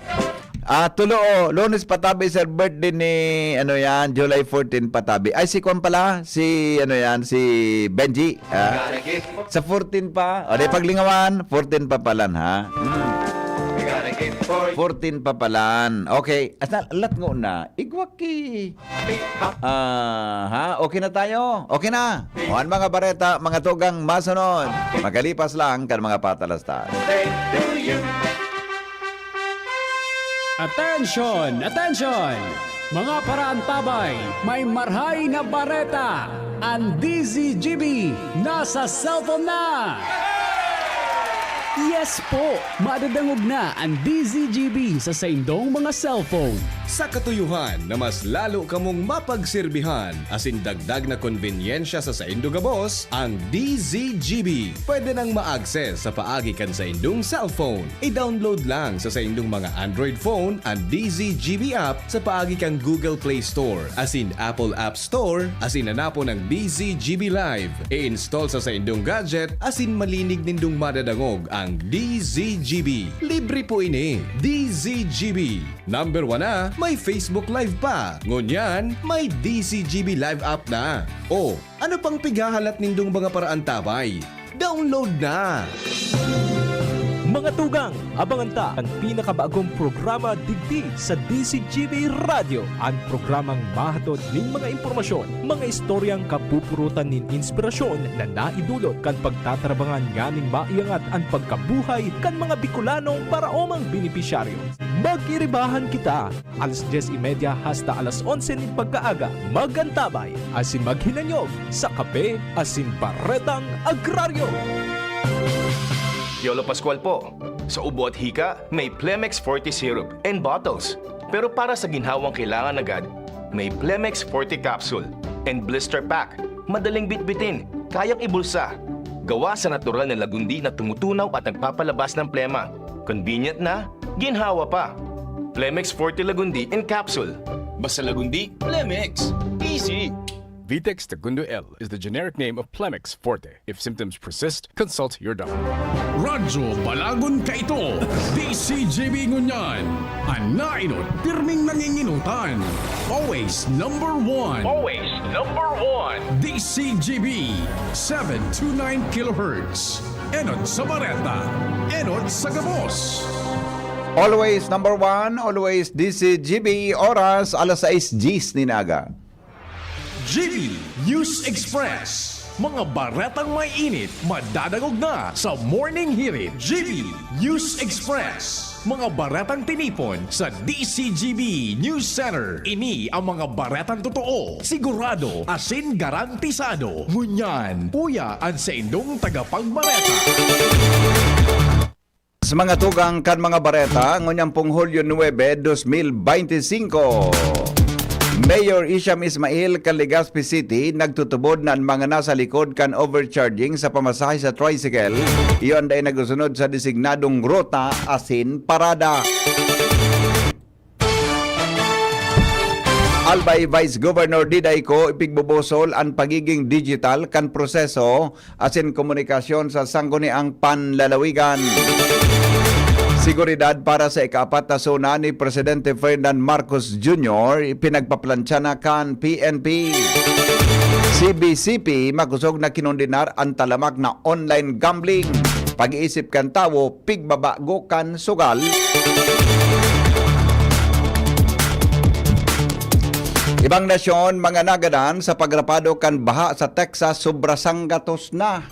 Ah, tulo, oh. Lunes pa tabi, sir. Birthday ni, ano yan, July fourteen pa tabi. Ay, si Kwan pala. Si, ano yan, si Benji. Ah, sa fourteen pa. O, di paglingawan. Fourteen pa palan, ha? Hmm. Fourteen pa palan. Okay. Asa, lat ngo na. Igwa ki. Ah, ha? Okay na tayo? Okay na. O, ang mga bareta, mga tugang masunod. Magkalipas lang kan mga patalastas. Attention! Attention! Mga paraantabay, may marhay na bareta! Ang D Z G B nasa cellphone na! Yes po! Madadangog na ang D Z G B sa saindong mga cellphone. Sa katuyohan na mas lalo kamong mapagserbihan asin dagdag na konbenyensya sa saindo gabos, ang D Z G B pwede nang ma-access sa paagi kan saindong cellphone. I-download lang sa saindong mga Android phone an D Z G B app sa paagi kan Google Play Store asin Apple App Store asin hanapon ang D Z G B Live. I-install sa saindong gadget asin malinig nindong madadangog ang D Z G B. Libre po ini. D Z G B. Number one na, may Facebook Live pa. Ngunyan, may D Z G B Live app na. O, ano pang pighahalat nindong mga paraantabay? Download na! Mga tugang, abangan ta an pinakabagong programa digdi sa D Z G B Radyo, an programang mahatod nin mga impormasyon, mga istoryang kapupurutan nin inspirasyon na naidulot kan pagtatarabangan nganing maiangat an pagkabuhay kan mga Bicolanong paraomang benepisyaryo. Mag-iribahan kita, alas dyes y media hasta alas onse nin pagkaaga. Mag-antabay asin maghinanyog sa Kape asin Baretang Agraryo. Piolo Pascual po. Sa ubo at hika, may Plemex Forte Syrup and Bottles. Pero para sa ginhawang kailangan agad, may Plemex Forte Capsule and Blister Pack. Madaling bitbitin, kayang ibulsa. Gawa sa natural na lagundi na tumutunaw at nagpapalabas ng plema. Convenient na, ginhawa pa. Plemex Forte Lagundi in Capsule. Basta Lagundi, Plemex. Easy! Vitex Segundo L is the generic name of Plemex Forte. If symptoms persist, consult your doctor. Radyo Balagon kaito, D Z G B ngunyan. An naenot, pirming nanginginutan. Always number one. Always number one. D Z G B, seven two nine kilohertz. Enot sa bareta, enot sa gabos. Always number one, always D Z G B, oras alas sais diyes nin aga. G B News Express. Mga baretang may init, madadangog na sa Morning Hirit, G B News Express. Mga baretang tinipon sa D C G B News Center. Ini ang mga baretang totoo, sigurado, asin garantisado. Ngunyan, uya an saindong tagapagbareta. Sa mga tugang kan mga bareta, ngunyan pong Hulyo nuebe, dos mil bente singko. Mayor Isham Ismail kan Legazpi City nagtutubod na an mga nasa likod kan overcharging sa pamasahe sa tricycle, iyo an dai nagsusunod sa designadong ruta asin parada. Albay Vice Governor Diday Co ipigbubusol an pagiging digital kan proseso asin komunikasyon sa sangguniang panlalawigan. Seguridad para sa ikaapat na SONA ni Presidente Ferdinand Marcos Junior ipinagpaplantsa na kan P N P. C B C P makosog na kinondenar an talamak na online gambling. Pag-iisip kan tawo, pigbabago kan sugal. Ibang nasyon, mga nagadan sa pagrapado kan baha sa Texas, sobra sanggatos na.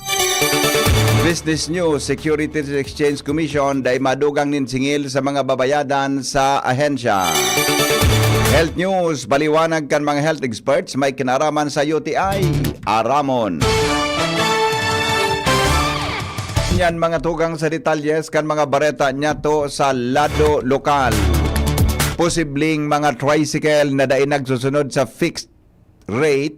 Business News, Securities and Exchange Commission, dai madugang nin singil sa mga babayadan sa ahensya. Health News, paliwanag kan mga health experts may kinaraman sa U T I. Aramon. Yan mga tugang sa detalyes kan mga bareta niyato sa lado lokal. Posibleng mga tricycle na dai nagsusunod sa fixed rate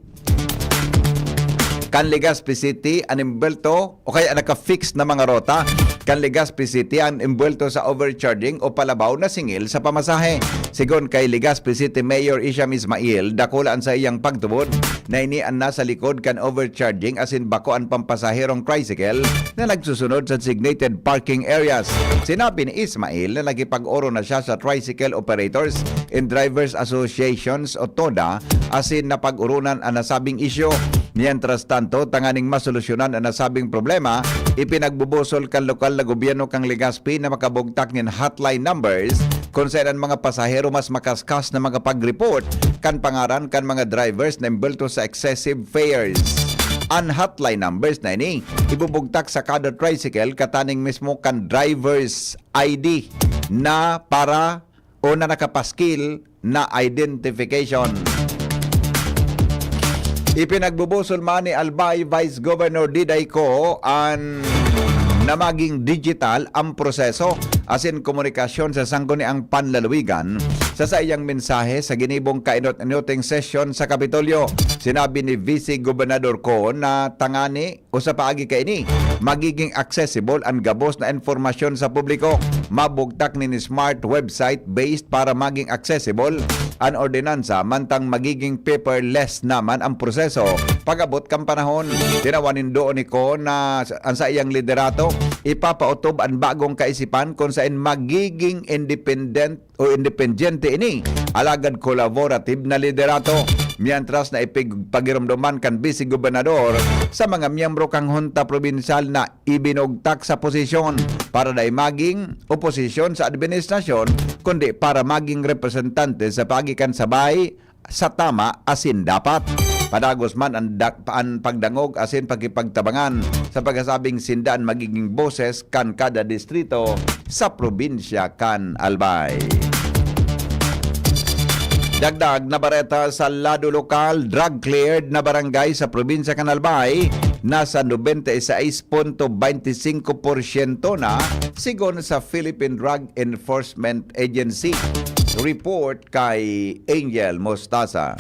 kan Legazpi City an imbwelto o kaya naka-fix na mga rota kan Legazpi City an imbwelto sa overcharging o palabaw na singil sa pamasahe. Sigon kay Legazpi City Mayor Isham Ismail, dakula an saiyang pagtubod na ini an nasa likod kan overcharging asin bako an pampasaherong tricycle na nagsusunod sa designated parking areas. Sinabi ni Ismail na nakipag-oro na siya sa tricycle operators and drivers associations o TODA asin napag-oronan an nasabing isyu. Mientras tanto, tanganing masolusyonan an nasabing problema, ipinagbubusol kan lokal na gobyerno kan Legazpi na makabugtak nin hotline numbers kun saen an mga pasahero mas makaskas na makapag-report kan pangaran kan mga drivers na imbwelto sa excessive fares. An hotline numbers na ini ibubugtak sa kada tricycle kataning mismo kan driver's I D na para o na nakapaskil na identification. Ipinagbubusol man ni Albay Vice Governor Diday Co an na maging digital ang proseso asin komunikasyon sa sangguniang panlalawigan. Sa saiyang mensahe sa ginibong kainot-inoting sesyon sa Kapitolyo, sinabi ni Vice Gobernador Co na tangani o sa paagi kaini, magiging accessible an gabos na impormasyon sa publiko. Mabugtak nin smart website based para maging accessible an ordinansa, mantang magiging paperless naman ang proseso pag-abot kan panahon. Tinawan nin duon ni Co na an saiyang liderato ipapaotob an bagong kaisipan kun saen magiging independent o independyente ini, alagad collaborative na liderato. Mientras na ipig-, pagiromdoman kan Vice Gobernador sa mga miyembro kan Hunta Probinsyal na ibinugtak sa posisyon para dai maging oposisyon sa administrasyon, kundi para maging representante sa paagi kan sabay sa tama asin dapat. Padagos man an dak-, an pagdangog asin pakipagtabangan sa pagkasabing sinda an magiging boses kan kada distrito sa probinsya kan Albay. Dagdag na bareta sa lado lokal, drug cleared na barangay sa probinsya kan Albay nasa nobenta y seis punto bente singko porsyento na, sigon sa Philippine Drug Enforcement Agency. Report kay Angel Mostaza.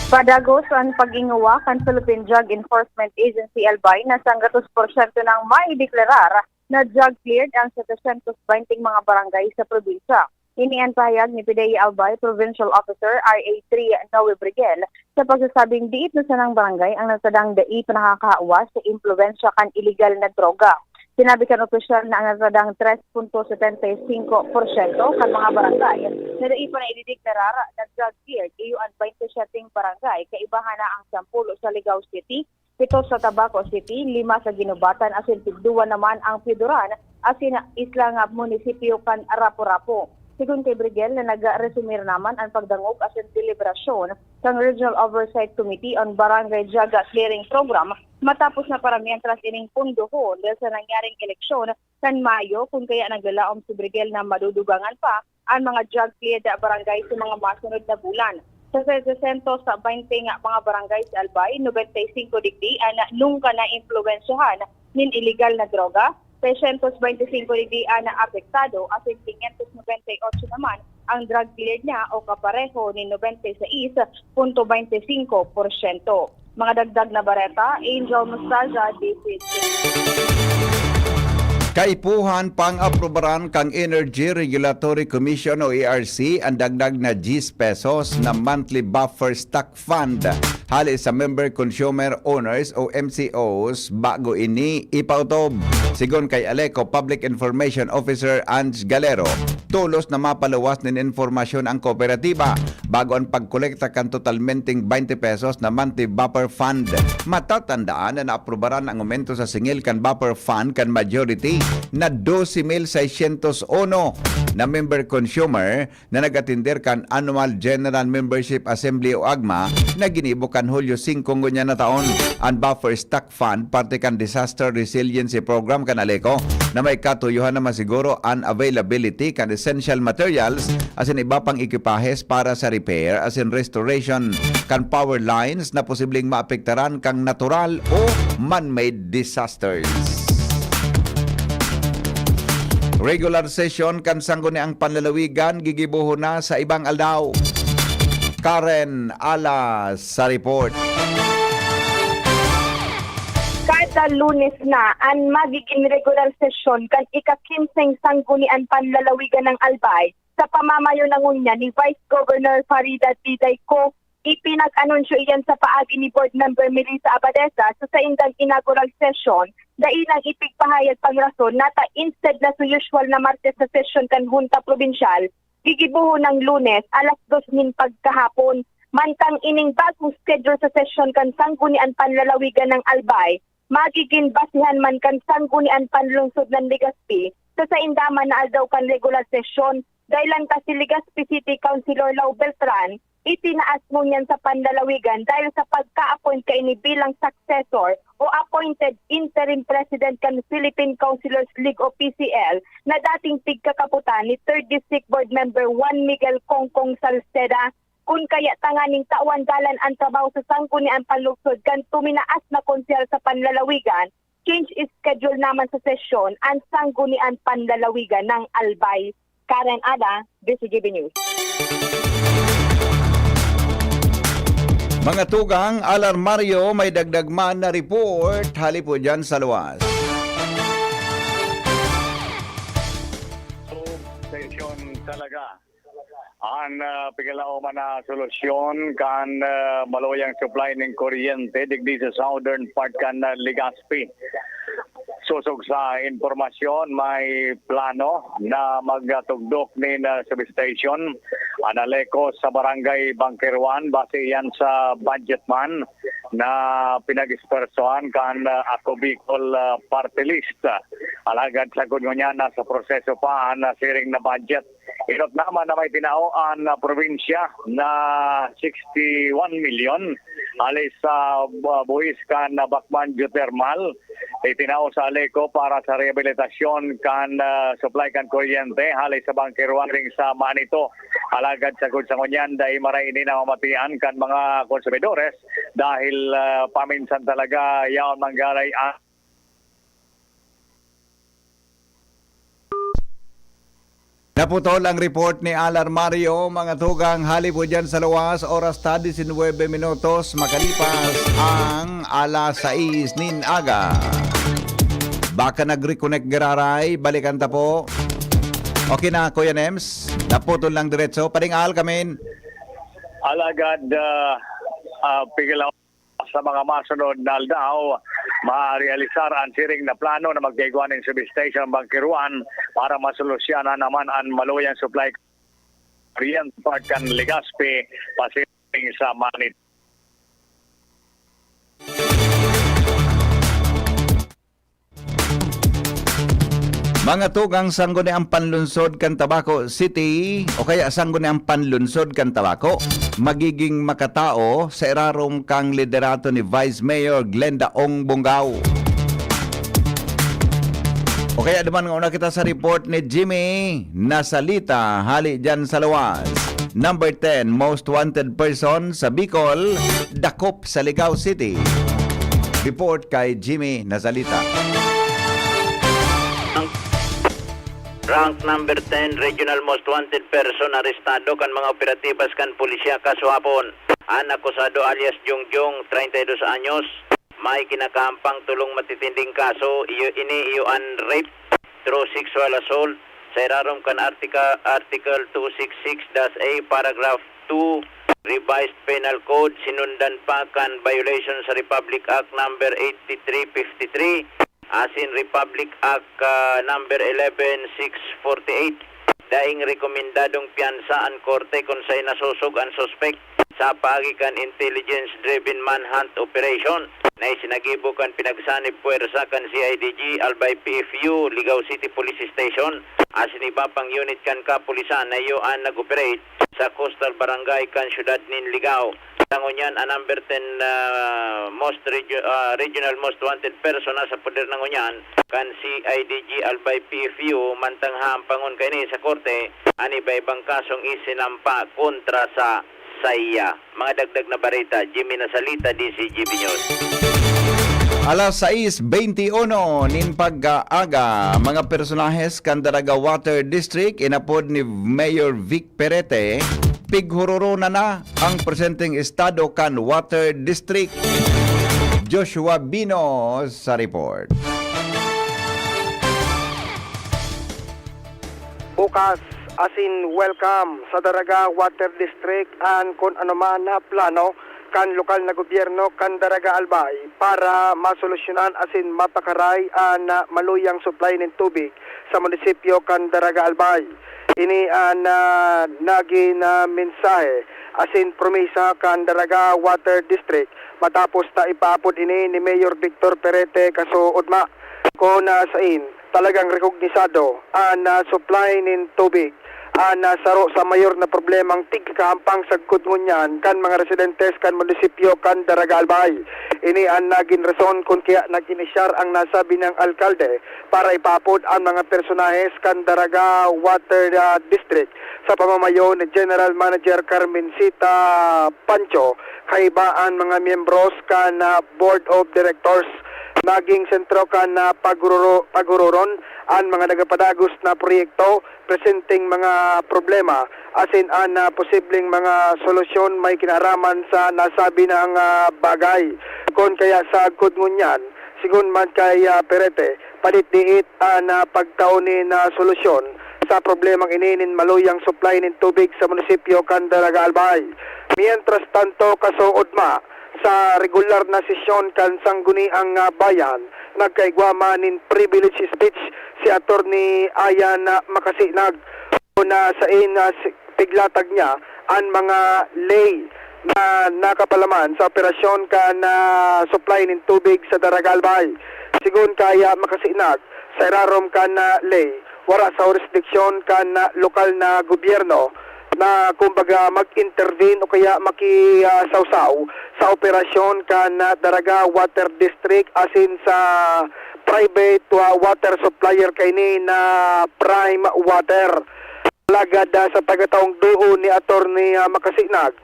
Padagos an pag-inguwa kan Philippine Drug Enforcement Agency Albay na sanggatos porsyento nang maideklarar na drug cleared ang setecientos bente mga barangay sa probinsya. Ini an pahayag ni P D E Albay Provincial Officer R A three Noe Briguel sa pagsasabing diit na sanang barangay ang natadang dai pa nakakahawas sa impluwensya kan iligal na droga. Sinabi kan opisyal na ang natadang tres punto setenta y singko porsyento kan mga barangay na dai pa naidedeklarar na drug cleared iyo an baynte siyete barangay, kaibahan na ang sampulo sa Ligao City, pito sa Tabaco City, lima sa Guinobatan asin tigduwa naman ang Pioduran asin isla nga munisipyo kan Rapu-Rapu. Sigon kay Brigel na nag-resumir naman an pagdangog asin deliberasyon kan Regional Oversight Committee on Barangay Jaga Clearing Program matapos na paramihan tras ining pondohon dahil sa nangyaring eleksyon kan Mayo, kun kaya naglalaom si Brigel na madudugangan pa an mga drug-cleared barangay sa mga masunod na bulan. Sa seiscientos baynte nga mga barangay sa Albay, nobenta y singko digdi an nungka naimpluwensyahan nin iligal na droga, seiscientos baynte singko digdi an apektado, asin quinientos nobenta y otso naman ang drug cleared na o kapareho nin nobenta y seis punto baynte singko porsyento. Mga dagdag na bareta, Angel Mostaza, D C H. Kaipuhan pang-aprobaran kan Energy Regulatory Commission o E R C an dagdag na diyes pesos na monthly buffer stock fund hale sa member consumer owners o M C Os bago ini ipautob. Sigon kay Aleco Public Information Officer Ange Galero, tolos na mapaluwas nin impormasyon ang kooperatiba bago an pagkolekta kan totalmenteng baynte pesos na monthly buffer fund. Matatandaan na naaprubaran ang aumento sa singil kan buffer fund kan majority na dose mil seiscientos uno na member consumer na nag-atender kan Annual General Membership Assembly o AGMA na ginibo kan Hulyo singko ngunyan na taon. An buffer stock fund parte kan Disaster Resiliency Program kan Aleco na may katuyohan na masiguro an availability kan essential materials asin iba pang ekipahes para sa repair asin restoration kan power lines na posibleng maapektaran kan natural o man-made disasters. Regular session kan Sangguniang Panlalawigan gigibohon na sa ibang aldaw. Karen Alas sa report. Kada Lunes na an magiging regular sesyon kan ika-kinseng Sangguniang Panlalawigan ng Albay sa pamamayo na ngunyan ni Vice Governor Faridah Didayco. Ipinag-anunsyo iyan sa paagi ni Board Member Melissa Abadesa sa saindang inaugural session. Dai nang ipigpahayag pang rason na ta instead na sa usual na Martes na sesyon kan Hunta Probinsyal, gigibohon nin Lunes alas dos nin pagkahapon. Mantang ining bagong schedule sa sesyon kan Sangguniang Panlalawigan ng Albay, magiging basehan man kan Sangguniang Panlungsod ng Legazpi sa sainda man na aldaw kan regular sesyon. Dahilan ta si Legazpi City Councilor Lau Beltran itinaas ngunyan sa panlalawigan dahil sa pagka-appoint kaini bilang successor o appointed interim president kan Philippine Councilors League o P C L na dating tigkakaputan ni Third District Board Member Juan Miguel Congcong Salceda. Kun kaya tanganing tawan dalan an trabaho sa Sangguniang Panlungsod kan tuminaas na konsehal sa panlalawigan, change schedule naman sa sesyon an Sangguniang Panlalawigan ng Albay. Karen Ada, D C G B News. Mga tugang, Alarmario, may dagdag man na report, hali po dyan sa luwas. Session talaga. An, ah, pigalaoman na solusyon kan, ah, maluyang supply nin kuryente digdi sa southern part kan, ah, Legazpi. Sosog sa impormasyon, may plano na magtugdok nin, ah, substation an Aleco sa Barangay Bangkeruan, base yan sa budget man na pinag-espersohan kan, ah, Ako Bicol, ah, Party List. Alagad sagkod ngunyan, nasa proseso pa an, ah, siring na budget. Enot naman na may tinao an, ah, probinsya na sixty one milyon hale sa, ah, buhis kan, ah, Bacman Geothermal. Itinao sa Aleco para sa rehabilitasyon kan, ah, supply kan kuryente hale sa Bangkeruan ring sa Manito. Alagad sagkod sa ngunyan, dai maray ini namamatian kan mga konsumidores dahil, ah, paminsan talaga yaon manggaray ang Naputol ang report ni Alarmario, mga tugang, hali po dyan sa luwas, oras ta, disinwebe minutos, makalipas ang alas sais nin aga. Baka nag-reconnect giraray, balikan ta po. Okay na, Kuya Nems? Naputol lang diretso. Pading-al kami. Alagad, ah, ah, pigil sa mga masunod na aldaw, marealisar an siring na plano na magkaigwa nin substation Bangkeruan para masolusyonan naman an maluyang supply kuryente part kan Legazpi, pasiring sa Manit. Mga tugang, sangguniang panlunsod kan Tabaco City o kaya sangguniang panlunsod kan Tabaco, magiging makatao sa irarom kan liderato ni Vice Mayor Glenda Ong Bongao. O kaya duman nga una kita sa report ni Jimmy Nasalita hali dyan sa luwas. Number ten most wanted person sa Bicol, dakop sa Ligao City. Report kay Jimmy Nasalita. Rank number ten, regional most wanted person, arestado kan mga operatibas kan pulisya kasuhapon. An akusado alias Jongjong, treinta y dos anyos, may kinakahampang tolong matitinding kaso, iyo, ini iyo an rape through sexual assault sa irarom kan Artica-, Article two six six dash A, Paragraph two, Revised Penal Code, sinundan pa kan violation sa Republic Act number eighty-three fifty-three, asin Republic Act, ah, number eleven six forty-eight. Daing rekomendadong piyansa an korte kun saen nasosog an suspek sa paagi kan intelligence-driven manhunt operation na isinagibo kan pinagsanib puwersa kan C I D G Albay P F U, Ligao City Police Station, asin iba pang unit kan kapulisan na iyo an nag-operate sa coastal barangay kan siyudad nin Ligao. Sa ngunyan, an number ten, ah, most regio-, ah, regional most wanted person na sa poder na ngunyan kan C I D G Albay P F U, mantang hahampangon kaini sa korte an iba-ibang kasong isinampa kontra sa saiya. Mga dagdag na bareta, Jimmy Nasalita, D Z G B News. Alas sais beinti uno nin pag-aaga, mga personahes kan Daraga Water District inapod ni Mayor Vic Perete, pighororo na na ang presenteng estado kan Water District. Joshua Bino sa report. Bukas asin welcome sa Daraga Water District an kun anoman na plano kan lokal na gobyerno kan Daraga Albay para masolusyonan asin mapakaray an, ah, maluyang supply nin tubig sa munisipyo kan Daraga Albay. Ini an, ah, nagin, ah, mensahe asin promesa kan Daraga Water District matapos na ipaapod ini ni Mayor Victor Perete kasuodma, kun, ah, sain talagang rekognisado an, ah, supply nin tubig, an, ah, saro sa mayor na problemang tigkakahampang sagkod ngunyan kan mga residentes kan munisipyo kan Daraga Albay. Ini an nagin rason kun kaya nag-inisyar ang nasabi niyang alkalde para ipaapod an mga personahes kan Daraga Water, ah, District sa pamamayo ni General Manager Carmencita Pancho, kaiba an mga miyembros kan, ah, Board of Directors. Naging sentro kan, ah, pagururo-, paghuroron an mga nagapadagos na proyekto, presenteng mga problema, asin an, ah, posibleng mga solusyon may kinaraman sa nasabi nang, ah, bagay. Kun kaya sagkod ngunyan, sigon man kay, ah, Perete, paditdiit an, ah, pagtao nin, ah, solusyon sa problemang ini nin maluyang supply nin tubig sa munisipyo kan Daraga Albay. Mientras tanto, kasuodma, sa regular na sesyon kan Sangguniang, ah, Bayan, nagkaigwa man nin privilege speech si Attorney Ayan, ah, Makasinag, na sain, ah, si-, piglatag niya an mga ley na nakapalaman sa operasyon kan, ah, supply nin tubig sa Daraga Albay. Sigon kay, ah, Makasinag, sa irarom kan, ah, ley, wara sa hurisdiksyon kan, ah, lokal na gobyerno na, kumbaga, mag-intervene o kaya maki-, ah, sawsaw sa operasyon kan, ah, Daraga Water District asin sa private, ah, water supplier kaini na Prime Water. Alagad, ah, sa pagkataong duon ni Attorney, ah, Makasinag,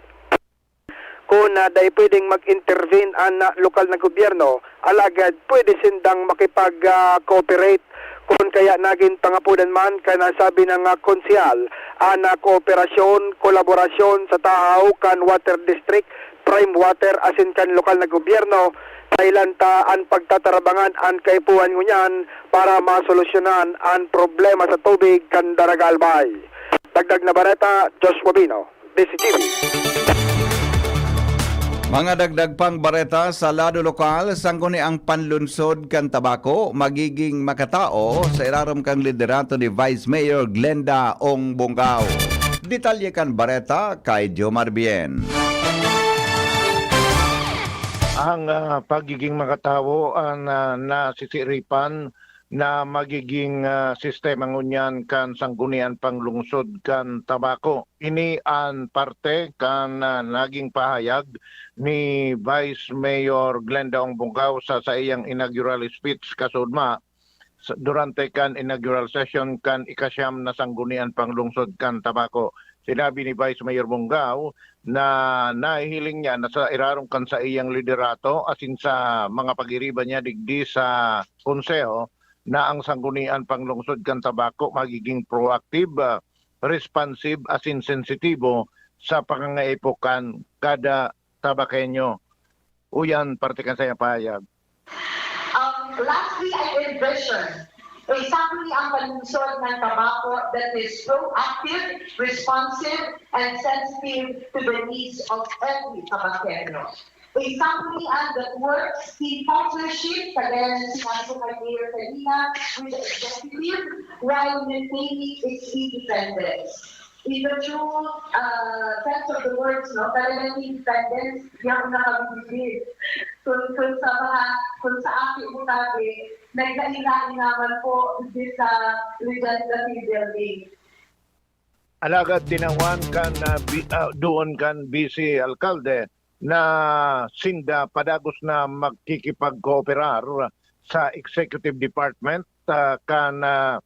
kun, ah, dai pwedeng mag-intervene an, ah, lokal na gobyerno, alagad pwede sindang makipag, ah, cooperate. Kun kaya nagin pangapodan man kan nasabi na nga konsehal an, ah, kooperasyon, kolaborasyon sa tahaw kan Water District, Prime Water asin kan lokal na gobyerno, dahelan ta an pagtatarabangan an kaipuhan ngunyan para masolusyonan an problema sa tubig kan Daraga Albay. Dagdag na bareta, Joshua Bino, D Z G B. Mga dagdag pang bareta sa lado lokal, sangguniang panlunsod kan Tabaco magiging makatao sa irarom kan liderato ni Vice Mayor Glenda Ong Bongao. Detalye kan bareta kay Jomar Bien. Ang, ah, pagiging makatawo, ah, na, nasisiripan na magiging, ah, sistema ngunyan kan Sangguniang Panglungsod kan Tabaco. Ini an parte kan, ah, naging pahayag ni Vice Mayor Glenda Ong Bongao sa saiyang inaugural speech kasudma sa, durante kan inaugural session kan ikasyam na Sangguniang Panglungsod kan Tabaco. Sinabi ni Vice Mayor Bongao na nahihiling niya na sa irarom kan saiyang liderato asin sa mga pag-iriba niya digdi sa Konseho na ang Sangguniang Panglungsod kan Tabaco magiging proactive, ah, responsive asin sensitibo sa pangangaipo kan kada Tabaqueño. Uyan parte kan saiyang pahayag. Um, lastly, I envision a Sangguniang Panglungsod ng Tabaco that is proactive, responsive, and sensitive to the needs of every Tabaqueño. A Sangguniang that works in partnership, kagaya ng sinabi ko kay Mayor kanina, with the executive while maintaining its independence. In the true uh, sense of the words, no, talagang independence, di ako nakabibigil. Kung, kung sa mga, kung sa aking utabi, naglain-lain naman po this uh, legislative building. Alagad tinawan kan, ah, bi- ah, doon kan vice alkalde na sinda padagos na magkikipagkooperar sa executive department, ah, kan, ah,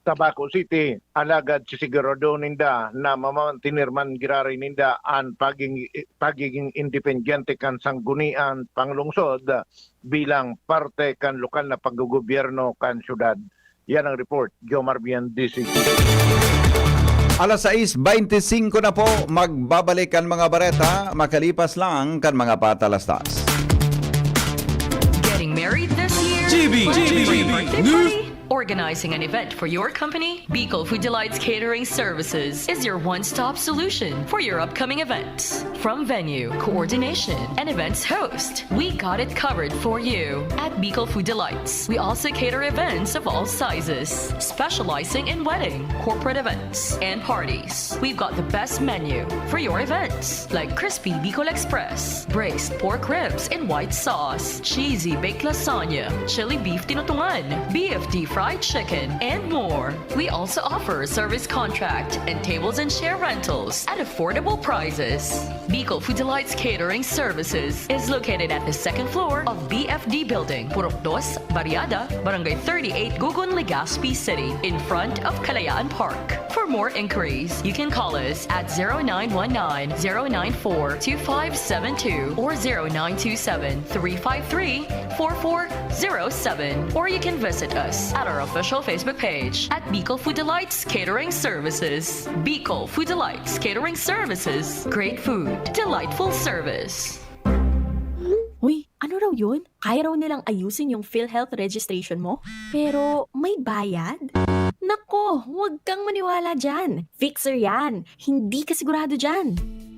Tabaco City, alagad sisigurado ninda na mamamantener man giraray ninda an paging, pagiging independyente kan sanggunian panglungsod bilang parte kan lokal na paggogobyerno kan syudad. Yan ang report, Jomar Bian, D C T. Alas sais beintisinko na po, magbabalik ang mga bareta makalipas lang kan mga patalastas. Getting married this year? G B, Planning G B, for your birthday News. Party? Organizing an event for your company? Bicol Food Delights Catering Services is your one-stop solution for your upcoming events. From venue, coordination, and events host, we got it covered for you. At Bicol Food Delights, we also cater events of all sizes, specializing in wedding, corporate events, and parties. We've got the best menu for your events, like crispy Bicol Express, braised pork ribs in white sauce, cheesy baked lasagna, chili beef tinutungan, B F D fried chicken, and more. We also offer service contract and tables and chair rentals at affordable prices. Bicol Food Delights Catering Services is located at the second floor of B F D Building, Purok Dos, Barriada, Barangay thirty-eight, Gugun, Legazpi City, in front of Kalayaan Park. For more inquiries, you can call us at zero nine one nine, zero nine four, two five seven two or zero nine two seven, three five three, four four zero seven, or you can visit us at our official Facebook page at Bicol Food Delights Catering Services. Bicol Food Delights Catering Services. Great food, delightful service. Uy, ano raw yun? Kaya raw nilang ayusin yung PhilHealth registration mo? Pero may bayad? Nako, huwag kang maniwala dyan. Fixer yan. Hindi ka sigurado dyan.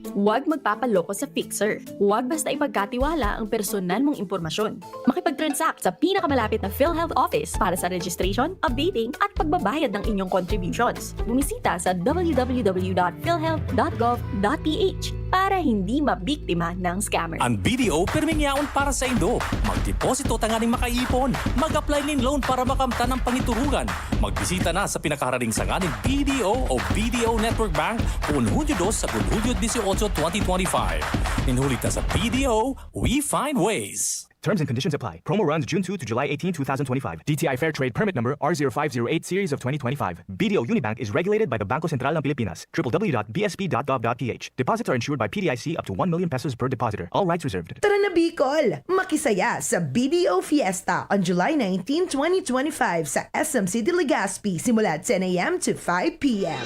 Huwag magpapaloko sa Fixer. Huwag basta ipagkatiwala ang personal mong impormasyon. Makipag-transact sa pinakamalapit na PhilHealth office para sa registration, updating, at pagbabayad ng inyong contributions. Bumisita sa w w w dot philhealth dot gov dot p h para hindi mabiktima ng scammer. Ang B D O pirming yaon para sa indo. Magdeposito tanganing makaipon. Mag-apply nin loan para makamtan ang pangiturugan. Magbisita na sa pinakaharaning sanga nin B D O o B D O Network Bank poon Hunyo dos sagkod Hunyo dieciocho, twenty twenty-five. Nin huli ta sa B D O, we find ways. Terms and conditions apply. Promo runs June two to July eighteen, two thousand twenty-five. D T I Fair Trade Permit Number R zero five zero eight Series of twenty twenty-five. B D O Unibank is regulated by the Bangko Sentral ng Pilipinas. W w w dot b s p dot gov dot p h. Deposits are insured by P D I C up to one million pesos per depositor. All rights reserved. Tara na Bicol! Makisaya sa B D O Fiesta on July nineteen, twenty twenty-five sa S M City Legazpi simula ten a m to five p m.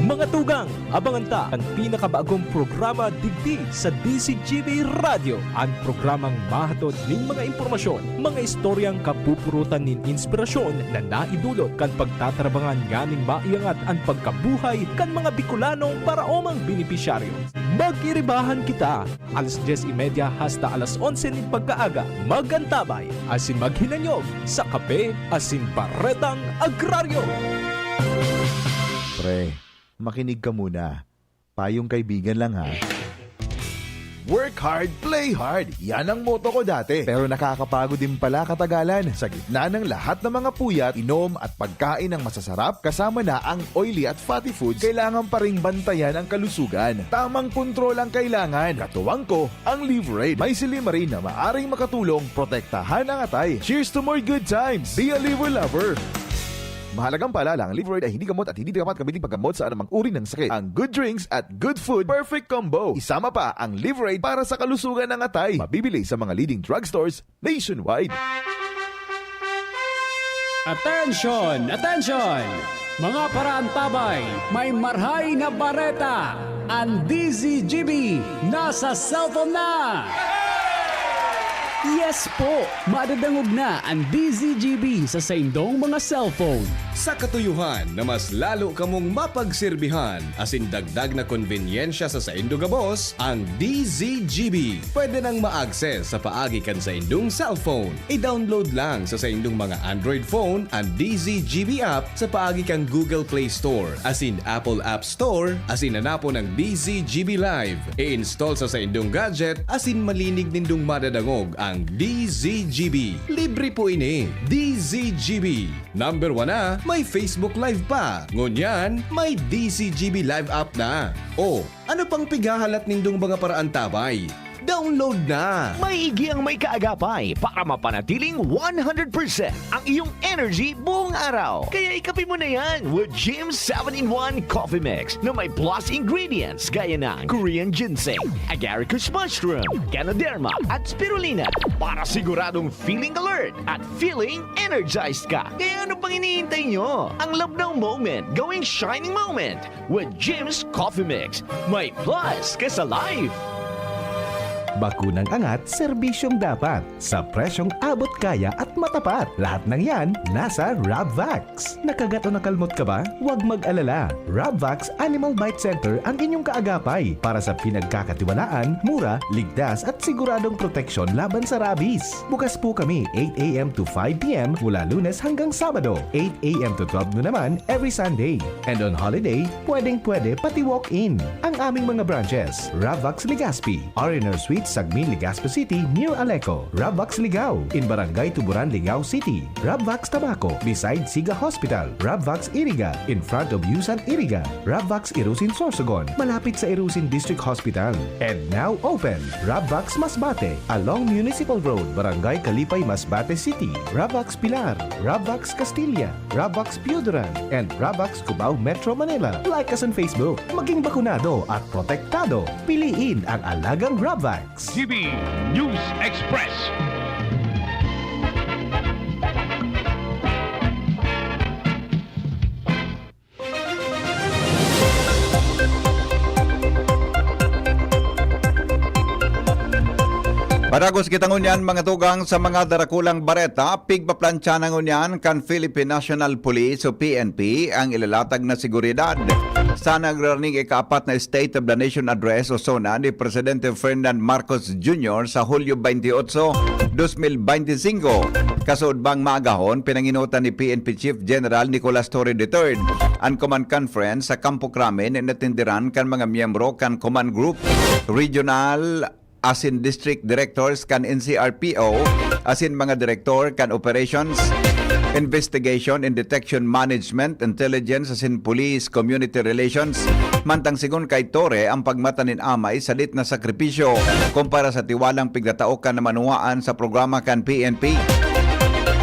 Mga tugang, abangan ta an pinakabagong programa digdi sa D C G B Radyo, an programang mahatod nin mga impormasyon, mga istoryang kapupurutan nin inspirasyon na naidulot kan pagtatrabangan nganing maiangat an pagkabuhay kan mga Bicolanong paraomang benepisyaryo. Magiribahan kita! Alas dyes y media hasta alas onse nin pagkaaga, mag-antabay asin maghinanyog sa Kape asin Baretang Agraryo. Pre, makinig ka muna. Payong kaibigan lang ha. Work hard, play hard. Yan ang motto ko dati. Pero nakakapagod din pala katagalan. Sa gitna ng lahat ng mga puyat, inom at pagkain ng masasarap, kasama na ang oily at fatty foods, kailangan pa ring bantayan ang kalusugan. Tamang kontrol ang kailangan. Katuwang ko, ang Liverade. May silymarin na maaring makatulong protektahan ang atay. Cheers to more good times! Be a Liver Lover! Mahalagang paalala, ang Liverade ay hindi gamot at hindi dapat gamitin paggamot sa anumang uri ng sakit. Ang good drinks at good food, perfect combo. Isama pa ang Liverade para sa kalusugan ng atay. Mabibili sa mga leading drugstores nationwide. Attention! Attention! Mga paraantabay, may marhay na bareta! Ang D Z G B nasa cellphone na! Yes po! Madadangog na ang D Z G B sa saindong mga cellphone. Sa katuyohan na mas lalo kamong mapagsirbihan asin dagdag na konbenyensya sa saindo gabos, ang D Z G B pwede nang ma-access sa paagi kan saindong cellphone. I-download lang sa saindong mga Android phone an D Z G B app sa paagi kan Google Play Store asin Apple App Store asin hanapon ang D Z G B Live. I-install sa saindong gadget asin malinig nindong madadangog ang D Z G B. Libre po ini. D Z G B. Number one na, may Facebook Live pa. Ngunyan, may D Z G B Live app na. O, ano pang pighahalat nindong mga paraantabay? Download na! Maigi ang may kaagapay para mapanatiling one hundred percent ang iyong energy buong araw. Kaya ikape mo na yan with Jim's seven-in-one Coffee Mix na may plus ingredients gaya ng Korean ginseng, agaricus mushroom, ganoderma, at spirulina para siguradong feeling alert at feeling energized ka. Kaya ano pang hinihintay nyo? Ang labnaw moment, gawing shining moment with Jim's Coffee Mix. May plus ka sa life! Bakunang angat, serbisyong dapat, sa presyong abot kaya at matapat. Lahat ng yan, nasa Rabvax. Nakagat o nakalmot ka ba? Huwag mag-alala. Rabvax Animal Bite Center ang inyong kaagapay para sa pinagkakatiwalaan, mura, ligtas at siguradong proteksyon laban sa rabies. Bukas po kami eight a.m. to five p.m. mula Lunes hanggang Sabado, eight a.m. to twelve noon naman every Sunday. And on holiday, pwedeng-pwede pati walk-in. Ang aming mga branches, Ravax Legazpi, R and R Suite, Sagmin, Legazpi City, near Aleco, Ravax Ligao, in Barangay Tuburan, Ligao City, Ravax Tabaco, beside Siga Hospital, Ravax Iriga, in front of Yusan Iriga, Ravax Irusin Sorsogon, malapit sa Irusin District Hospital. And now open, Ravax Masbate, along Municipal Road, Barangay Kalipay, Masbate City, Ravax Pilar, Ravax Castilla, Ravax Pioduran, and Ravax Cubao, Metro Manila. Like us on Facebook. Maging bakunado at protektado. Piliin ang alagang Ravax. G B News Express. Padagos kita ngunyan, mga tugang, sa mga darakulang bareta. Pigpaplantsa na ngunyan kan Philippine National Police o P N P ang ilalatag na seguridad. Sa nagrarning ikaapat na State of the Nation Address o SONA ni Presidente Ferdinand Marcos Junior sa Hulyo twenty-eight, dos mil bente singko, kasuodbang maagahon, pinanginotan ni P N P Chief General Nicolas Torre the third an command conference sa Campo Crame na inatenderan kan mga miyembro kan Command Group, Regional asin District Directors kan N C R P O asin mga direktor kan Operations, Investigation and Detection Management, Intelligence asin Police Community Relations. Mantang sigon kay Torre, ang pagmata nin amay sadit na sakripisyo kumpara sa tiwalang pigtatao kan na manuwaan sa programa kan P N P.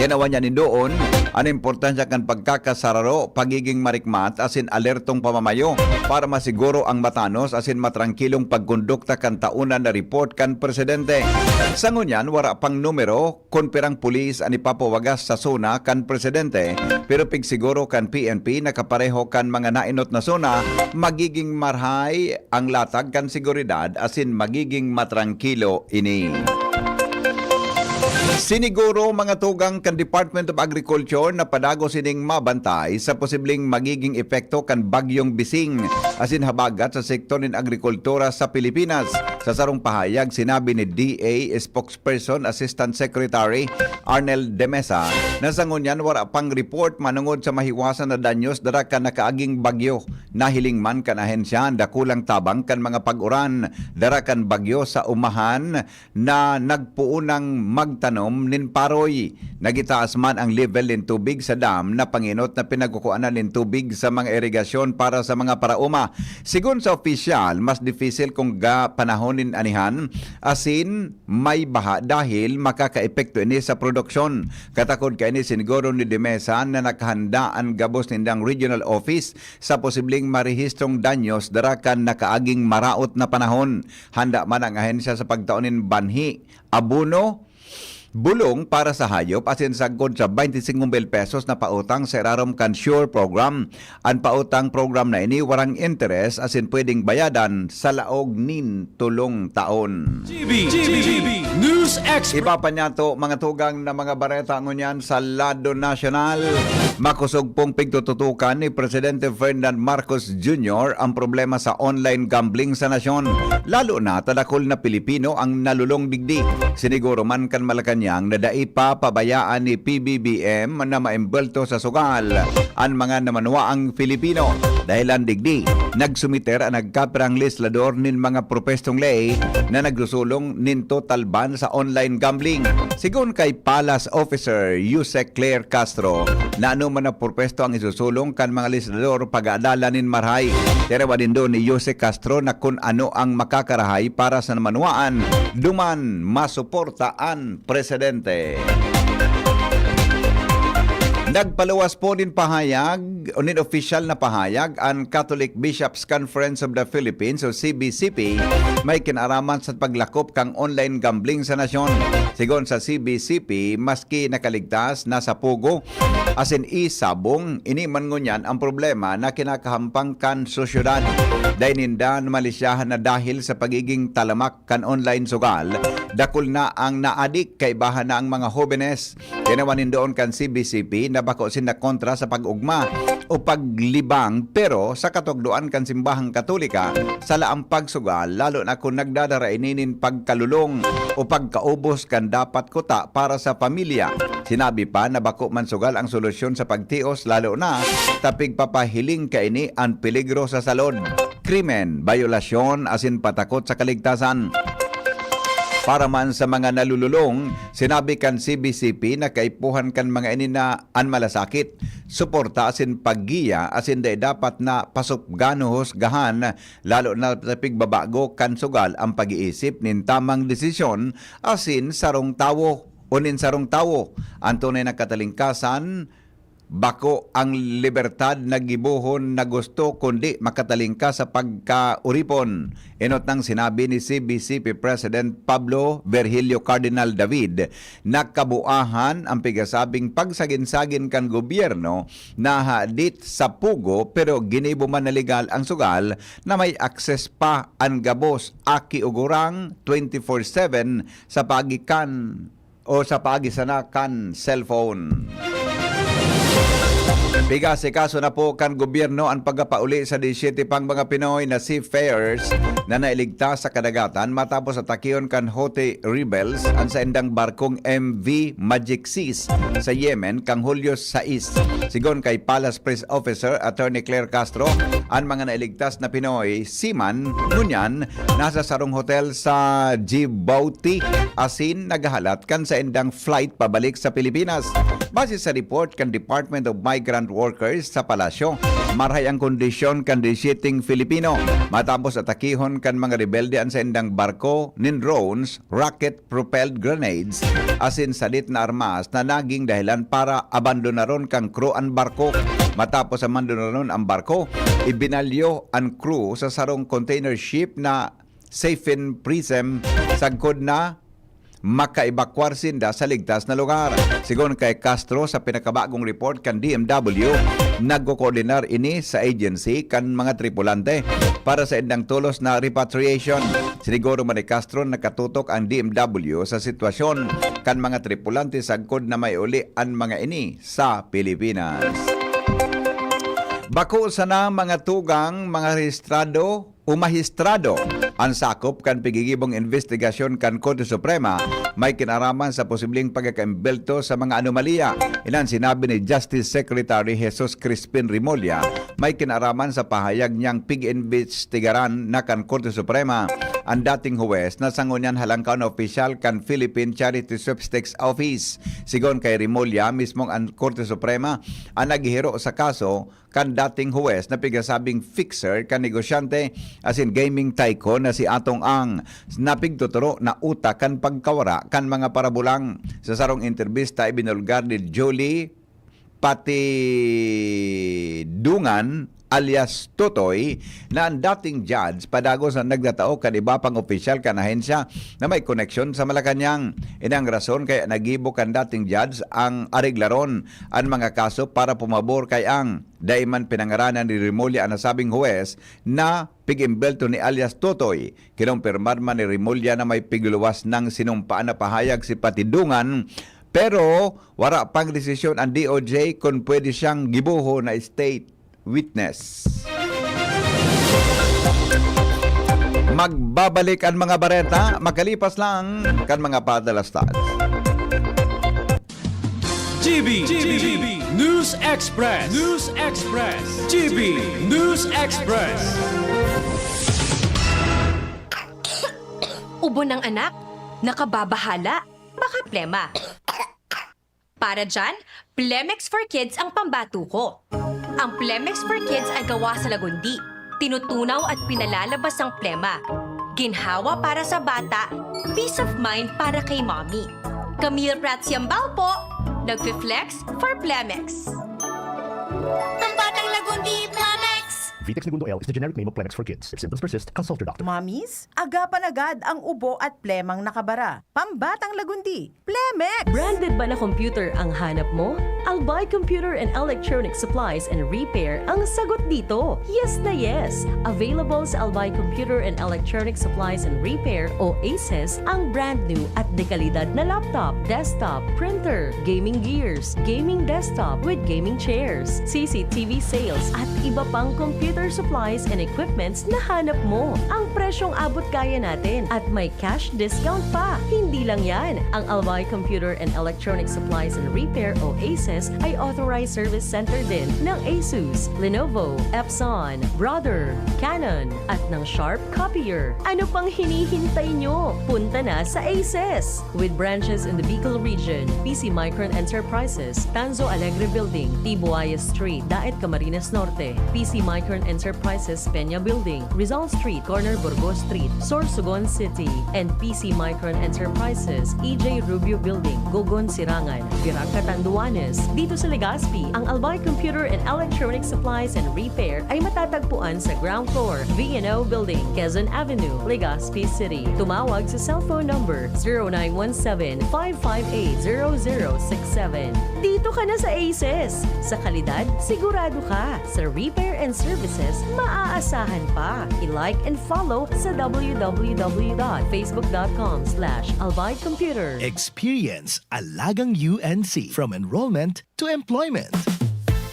Tinawan niya nin doon an importansya kan pagkakasararo, pagiging marikmat asin alertong pamamayo para masiguro ang matanos asin matrangkilong pagkondukta kan taonan na report kan presidente. Sa ngunyan, wara pang numero kun pirang pulis an ipapawagas sa SONA kan presidente, pero pigsiguro kan P N P na kapareho kan mga naenot na SONA, magiging marhay ang latag kan seguridad asin magiging matrangkilo ini. Siniguro, mga tugang kan Department of Agriculture, na padagos ining mabantay sa posibleng magiging epekto kan Bagyong Bising asin habagat sa sektor nin agrikultura sa Pilipinas. Sa sarong pahayag, sinabi ni D A spokesperson Assistant Secretary Arnel Demesa na sa ngunyan wara pang report manungod sa mahiwasan na danyos dara kan nakaaging bagyo. Nahiling man kan ahensya an dakulang tabang kan mga pag-uran dara kan bagyo sa umahan na nagpoon nang magtanom nin paroy. Nagitaas man ang level nin tubig sa dam na pangenot na pinagkukuanan nin tubig sa mga irigasyon para sa mga paraoma. Sigon sa opisyal, mas dipisil kun ga panahon nin anihan asin may baha dahil makakaepekto ini sa produksyon. Katakod kaini, siniguro ni Demesa na nakahanda an gabos nindang regional office sa posibleng marehistrong danyos dara kan nakaaging maraot na panahon. Handa man ang ahensya sa pagtao nin banhi, abono, bulong para sa hayop asin sagkod sa twenty-five mil pesos na pautang sa irarom kan Sure Program. An pautang program na ini warang interes asin pwedeng bayadan sa laog nin tolong taon. G B, G B, News Expert. Iba pa niyato, mga tugang, na mga bareta ngunyan sa lado nasyonal. Makosog pong pigtututukan ni Presidente Ferdinand Marcos Junior ang problema sa online gambling sa nasyon, lalo na ta dakul na Pilipino ang nalulong digdi. Siniguro man kan Malacañang na dai pa pabayaan ni P B B M na maimbwelto sa sugal an mga namanwaang Pilipino. Dahilan digdi, nagsumiter an nagkapirang legislador nin mga propwestong ley na nagsusulong nin total ban sa online gambling. Sigon kay Palace Officer Yusek Claire Castro, na ano man na propwesto ang isusulong kan mga legislador pag-aadalan nin marahay. Tirawan nindo ni Yusek Castro na kun ano ang makakarahay para sa namanwaan, duman masuporta an presidente. Nagpaluwas po nin pahayag o nin opisyal na pahayag an Catholic Bishops' Conference of the Philippines o C B C P may kinaaraman sa paglakop kan online gambling sa nasyon. Sigon sa C B C P, maski nakaligtas na sa pugo asin isabong, ini man ngunyan ang problema na kinakahampang kan sosyedad. Dai ninda malisyahan na dahil sa pagiging talamak kan online sugal, dakul na ang naadik, kaibahan na ang mga hobenes. Tinawan nindoon kan C B C P na bako sinda kontra sa pag-ugma o paglibang, pero sa katukdoan kan Simbahang Katolika, sala ang pagsugal, lalo na kun nagdadara ini nin pagkalulong o pagkaubos kan dapat kuta para sa pamilya. Sinabi pa na bako man sugal ang solusyon sa pagtios, lalo na ta pigpapahiling kaini an peligro sa salud, krimen, bayolasyon asin patakot sa kaligtasan. Para man sa mga nalululong, sinabi kan C B C P na kaipuhan kan mga ini na an malasakit, suporta asin paggiya asin dai dapat na pasupgan o husgahan, lalo na sa pigbabago kan sugal ang pag-iisip nin tamang desisyon asin sarong tawo o nin sarong tawo. An tunay na katalingkasan, bako ang libertad na gibohon na gusto, kundi makatalingkas sa pagkaoripon. Enot nang sinabi ni C B C P President Pablo Virgilio Cardinal David na kabuahan ang pigasabing pagsagin-sagin kan gobyerno na hadit sa pugo, pero ginibo man na legal ang sugal na may access pa an gabos, aki o gurang, twenty-four seven sa paagi kan o sa paagi sana kan cellphone. Pigasikaso na po kan gobyerno an pagkapauli sa disiyete pang mga Pinoy na seafarers na nailigtas sa kadagatan matapos atakihon kan Houthi rebels an saindang barkong M V Magic Seas sa Yemen kan Hulyo sais. Sigon kay Palace Press Officer Attorney Claire Castro, an mga nailigtas na Pinoy seaman ngunyan nasa sarong hotel sa Djibouti asin naghahalat kan saindang flight pabalik sa Pilipinas. Base sa report kan Department of Migrant Workers sa Palasyo, marahay ang kondisyon kan disiyeteng Filipino matapos atakihon kan mga rebelde an saindang barko nin drones, rocket-propelled grenades asin sadit na armas na naging dahilan para abandonaron kan crew an barko. Matapos abandonaron an barko, ibinalyo an crew sa sarong container ship na Safe in Prism sagkod na makaebakwar sinda sa ligtas na lugar. Sigon kay Castro, sa pinakabagong report kan D M W, nagkokoordinar ini sa agency kan mga tripulante para sa indang tolos na repatriation. Siniguro man ni Castro, nakatutok ang D M W sa sitwasyon kan mga tripulante sagkod na maiuli an mga ini sa Pilipinas. Bako sana mga tugang, mga rehistrado o mahistrado an sakop kan pigigibong imbestigasyon kan Korte Suprema may kinaraman sa posibleng pagkakaimbelto sa mga anomalya. Inan sinabi ni Justice Secretary Jesus Crispin Remulla may kinaraman sa pahayag niyang pig-imbestigaran na kan Korte Suprema an dating huwes na sa ngunyan halangkaw na opisyal kan Philippine Charity Sweepstakes Office. Sigon kay Remulla, mismong an Korte Suprema an naghihiro sa kaso kan dating huwes na pigasabing fixer kan negosyante asin gaming tycoon na si Atong Ang, na pigtuturo na utak kan pagkawara kan mga parabulang. Sa sarong entrebista, ibinulgar ni Julie Patidungan alias Totoy na ang dating judge padagos na nagtatao kan iba pang opisyal kan ahensya na may koneksyon sa Malacañang. Inang rason kaya nagibo kan dating judge ang areglaron an mga kaso para pumabor kay Ang. Dai man pinangaranan ni Remulla an nasabing huwes na pig-imbelto ni alias Totoy. Kinumpirmar man ni Remulla na may pigluwas nang sinumpaan na pahayag si Patidungan, pero wara pang desisyon ang D O J kun pwede siyang gibohon na state witness. Magbabalik ang mga bareta makalipas lang kan mga padalastas. G B, G B, News Express, News Express, G B, News Express. Ubo ng anak? Nakababahala? Baka plema. Para dyan, Plemex for Kids ang pambato ko. Ang Plemex for Kids ay gawa sa lagundi. Tinutunaw at pinalalabas ang plema. Ginhawa para sa bata, peace of mind para kay mommy. Camille Prats Yambao po, nagfi-flex for Plemex. Pambatang Lagundi, Plemex! Vitex Negundo L is the generic name of Plemex for kids. If symptoms persist, consult your doctor. Mommies, agapan agad ang ubo at plemang nakabara. Pambatang Lagundi, Plemex! Branded ba na computer ang hanap mo? Albay Computer and Electronic Supplies and Repair ang sagot dito. Yes na yes! Available sa Albay Computer and Electronic Supplies and Repair o ACES ang brand new at dekalidad na laptop, desktop, printer, gaming gears, gaming desktop with gaming chairs, C C T V sales at iba pang computer supplies and equipments na hanap mo. Ang presyong abot kaya natin at may cash discount pa. Hindi lang yan, ang Albay Computer and Electronic Supplies and Repair o ACES ay authorized service center din ng Asus, Lenovo, Epson, Brother, Canon, at ng Sharp Copier. Ano pang hinihintay nyo? Punta na sa ACES! With branches in the Bicol region, P C Micron Enterprises, Tanzo Alegre Building, Tibuaya Street, Daet, Camarines Norte, P C Micron Enterprises, Peña Building, Rizal Street, corner Burgos Street, Sorsogon City, and P C Micron Enterprises, E J Rubio Building, Gogon, Sirangan, Virac, Catanduanes. Dito sa Legazpi, ang Albay Computer and Electronic Supplies and Repair ay matatagpuan sa ground floor, V and O Building, Quezon Avenue, Legazpi City. Tumawag sa cellphone number zero nine one seven, five five eight, zero zero six seven. Dito ka na sa ACES! Sa kalidad, sigurado ka! Sa repair and services, maaasahan pa! I-like and follow sa w w w dot facebook dot com slash albay computer. Experience Alagang U N C, from enrollment to employment.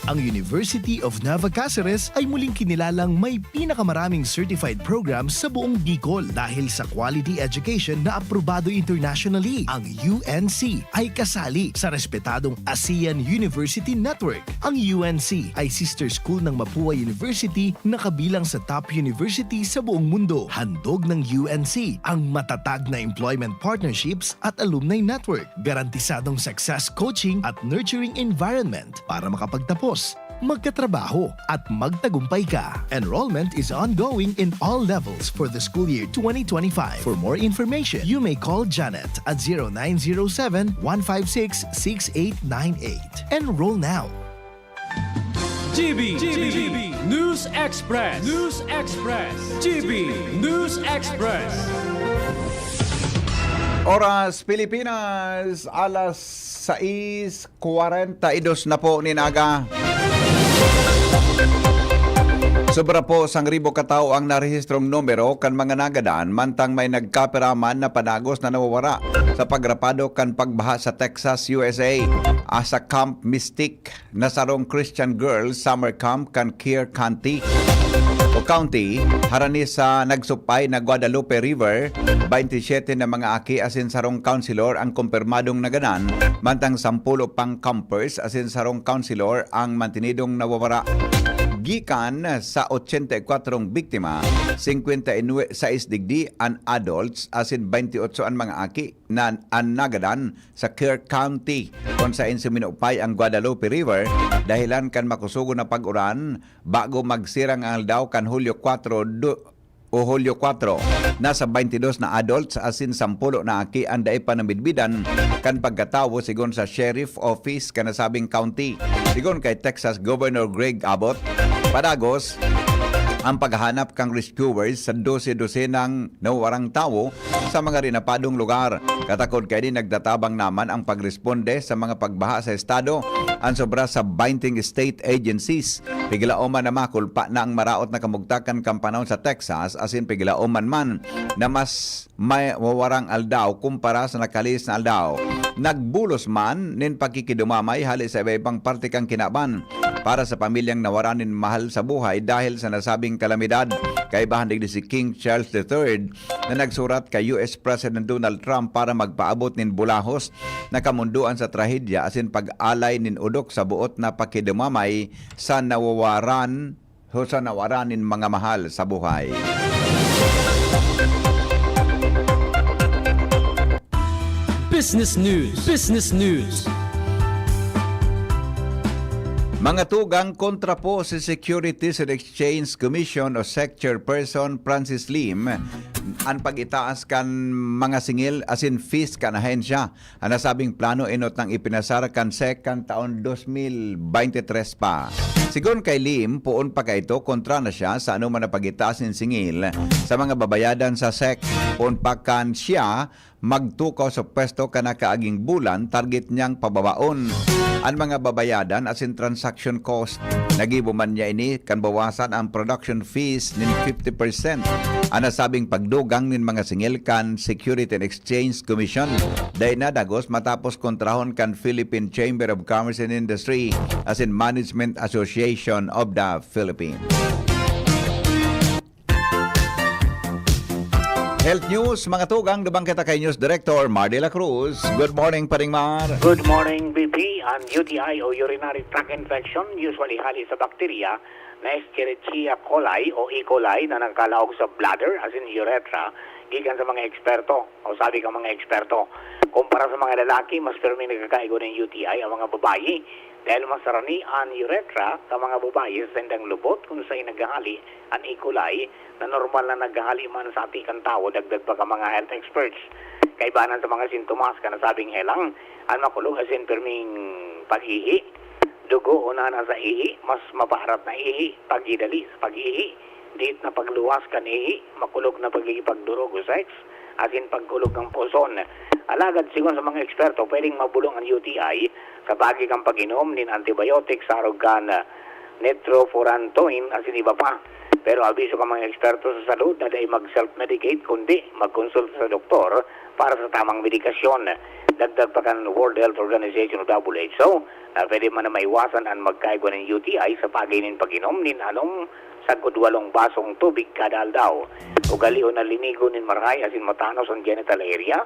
Ang University of Nueva Caceres ay muling kinilalang may pinakamaraming certified programs sa buong Bicol dahil sa quality education na aprobado internationally. Ang U N C ay kasali sa respetadong ASEAN University Network. Ang U N C ay sister school ng Mapua University na kabilang sa top university sa buong mundo. Handog ng U N C ang matatag na employment partnerships at alumni network, garantisadong success coaching at nurturing environment para makapagtapos, magkatrabaho, at magtagumpay ka. Enrollment is ongoing in all levels for the school year twenty twenty-five. For more information, you may call Janet at zero nine zero seven, one five six, six eight nine eight. Enroll now. G B, G B, News Express, News Express, G B, News Express. Oras Pilipinas, alas sais kwarenta y dos na po nin aga. Sobra po sang ribo ka tawo ang narehistrong numero kan mga nagadan, mantang may nagkapira man na padagos na nawawara. sa pagrapado kan pagbaha sa Texas, U S A. Asa Camp Mystic na sarong Christian Girls Summer Camp kan Kerr County o County, harani sa nagsupay na Guadalupe River, baynte siyete na mga aki asin sarong counselor ang kumpirmadong nagadan, mantang sampulo pang campers asin sarong counselor ang mantinidong nawawara. Gikan sa ochenta y kwatro biktima, singkwenta y sais digdi an adults asin baynte otso an mga aki na an nagadan sa Kerr County, kun saen suminupay ang Guadalupe River dahelan kan makusugon na pag-uran bago magsirang ang aldaw kan Hulyo kwatro do-, o Hulyo kwatro. Nasa baynte dos na adults asin sampulo na aki an dai pa namidbidan kan pagkatawo, sigon sa Sheriff Office kan nasabing county. Sigon kay Texas Governor Greg Abbott, padagos ang paghahanap kan rescuers sa dose-dosenang nawawarang tawo sa mga rinapadong lugar. Katakod kaini, nagtatabang naman ang pagresponde sa mga pagbaha sa estado, an sobra sa baynte state agencies. Piglaoman na makulpa na ang maraot na kamugtakan kan panahon sa Texas, asin piglaoman man na mas mawawarang aldaw kumpara sa nakalihis na aldaw. Nagbulos man nin pakikidumamay hali sa iba-ibang parte kan kinaban para sa pamilyang nawaran nin mahal sa buhay dahil sa nasabing kalamidad. Kaibahan digdi si King Charles the Third na nagsurat kay U S President Donald Trump para magpaabot nin bulahos na kamundoan sa trahedya asin pag-alay nin odok sa boot na pakidumamay sa nawawaran o sa nawaran nin mga mahal sa buhay. Business News. Business News. Mga tugang, kontra po si Securities and Exchange Commission o sec Chairperson Francis Lim an pag-itaas kan mga singil asin fees kan ahensya. An nasabing plano enot nang ipinasar kan sec kan taon dos mil baynte tres pa. Sigon kay Lim, poon pa kaito kontra na siya sa anoman na pag-itaas nin singil sa mga babayadan sa sec. Poon pa kan siya magtukaw sa pwesto kan nakaaging bulan, target niyang pababaon an mga babayadan asin transaction cost. Nagibo man niya ini kan bawasan ang production fees nin fifty percent an nasabing pagdugang nin mga singil kan Security and Exchange Commission. Dai na dagos matapos kontrahon kan Philippine Chamber of Commerce and Industry asin Management Association of the Philippines. Health News, mga tugang, duman kita kay News Director Mar de la Cruz. Good morning, Paring Mar. Good morning, B P. Ang U T I o urinary tract infection, usually hali sa bakterya na Escherichia coli o E. coli na nakalaog sa bladder, as in urethra, gikan sa mga eksperto o sabi ka mga eksperto. Kumpara sa mga lalaki, mas pirmi nagkakaigo ng U T I ang mga babayi dahil mas sarani an urethra sa mga babayi sa sindang lubot kung saan naghahali an E. coli na normal na naghahali man sa ati kan tawo, dagdag pa kan mga health experts. Kaibanan sa mga sintomas kan nasabing helang, an makulog asin pirming pag-ihi, dugo o nana sa ihi, mas mapaarat na ihi, pagidali sa pag-ihi, diit na pagluwas kan ihi, makulog na pagkikipagdurog o sex, asin pagkulog kan puson. Alagad sigon sa mga eksperto, pwedeng mabulong an U T I sa pagi kan pag-inom nin antibiotics, sa arog kan nitrofurantoin asin iba pa. Pero abiso kan mga eksperto sa salud na dai mag-self-medicate kundi magkonsulta sa doktor para sa tamang medikasyon. Dagdag pa kan World Health Organization o W H O na pwede man na maiwasan an magkaigwa nin U T I sa pagi nin pag-inom nin anom sagkod walong basong tubig kada aldaw. Ugalion na linigo nin marahay asin matanos an genital area,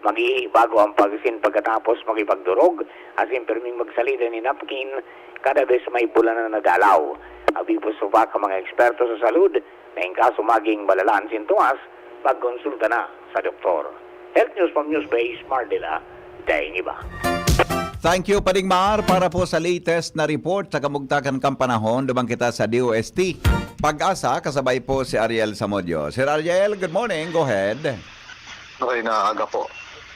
mag-ihi bago an pag-, asin pagkatapos makipagdurog, asin pirming magsalida nin napkin kada bes may bulanan na dalaw. Abiso pa kan mga eksperto sa salud na in kaso maging malala an sintomas, pagkonsulta na sa doktor. Health News from Newsbase, Mar de la, daing iba. Thank you, Paring Mar, para po sa latest na report sa kamugtakan kan panahon. Duman kita sa D O S T Pag-asa, kasabay po si Ariel Samudio. Sir Ariel, good morning. Go ahead. Okay na aga po.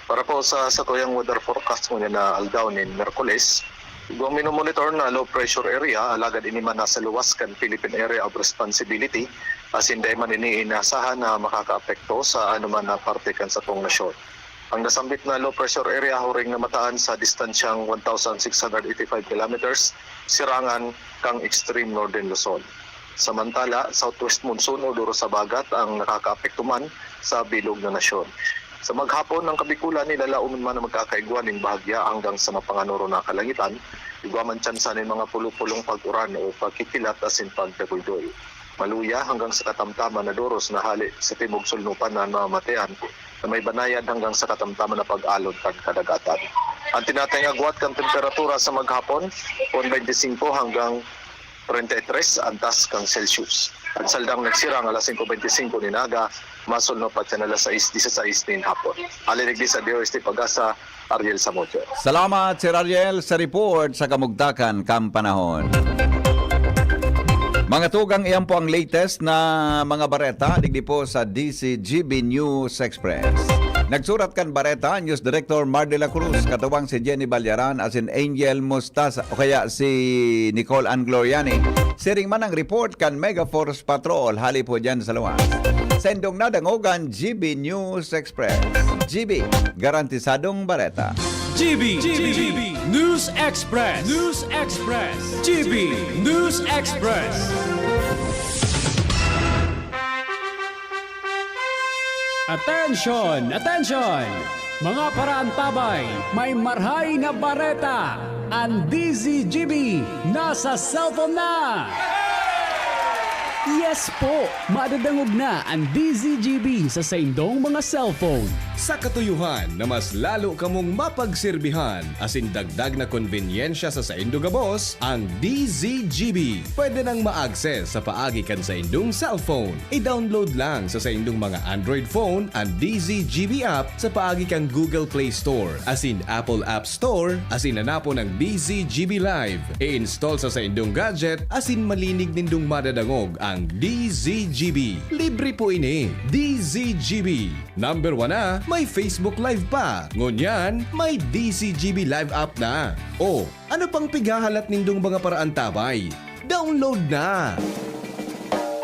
Para po sa satuyang weather forecast ngunyan na aldaw nin Miyerkules, igwang minomonitor na low pressure area, alagad ini man nasa luwas kan Philippine Area of Responsibility, asin dai man ini inaasahan na makakaapekto sa anuman na parte kan satong nasyon. Ang nasambit na low pressure area huring namataan sa distansyang one thousand six hundred eighty-five kilometers, sirangan kan extreme northern Luzon. Samantala, southwest monsoon o duro sa bagat ang nakakaapekto man sa bilog na nasyon. Sa maghapon, ang Kabikulan nilalaom man na magkakaigwa nin bahagya hanggang sa mapanganoro na kalangitan, igwa man tsansa nin mga pulo-pulong pag-uran o pagkikilat asin pagdaguydoy. Maluya hanggang sa katamtaman na doros na hale sa timog sulnupan na mamamatean na may banayad hanggang sa katamtaman na pag-alon kan kadagatan. Ang tinatayang agwat kan temperatura sa maghapon, one twenty-five hanggang treinta y tres antas kan Celsius. Ang saldang nagsirang alas singko beintisinko nin aga, masulno pa kan alas sais disisais nin hapon. Hali digdi sa D O S T Pag-asa, Ariel Samudio. Salamat, Sir Ariel, sa report sa kamugtakan kan panahon. Mga tugang, iyan po ang latest na mga bareta digdi po sa D Z G B News Express. Nagsurat kan bareta, News Director Mar de la Cruz, katuwang si Jenny Ballaran asin Angel Mustasa o kaya si Nicole Ann Gloriani. Siring man ang report kan Mega Force Patrol, hali po dyan sa luwas. Sa indong nadangogan, G B News Express. G B, garantisadong bareta. G B, G B, News Express, News Express, G B News Express. Attention! Attention! Mga paraantabay, may marhay na bareta! Ang D Z G B nasa cellphone na! Yes po! Madadangog na ang D Z G B sa saindong mga cellphone. Sa katuyohan na mas lalo kamong mapagserbihan asin dagdag na konbenyensya sa saindo gabos, ang D Z G B pwede nang ma-access sa paagi kan saindong cellphone. I-download lang sa saindong mga Android phone an D Z G B app sa paagi kan Google Play Store asin Apple App Store asin hanapon ang D Z G B Live. I-install sa saindong gadget asin malinig nindong madadangog ang D Z G B. Libre po ini. D Z G B. Number one na, may Facebook Live pa. Ngunyan, may D Z G B Live app na. O, ano pang pighahalat nindong mga paraantabay? Download na!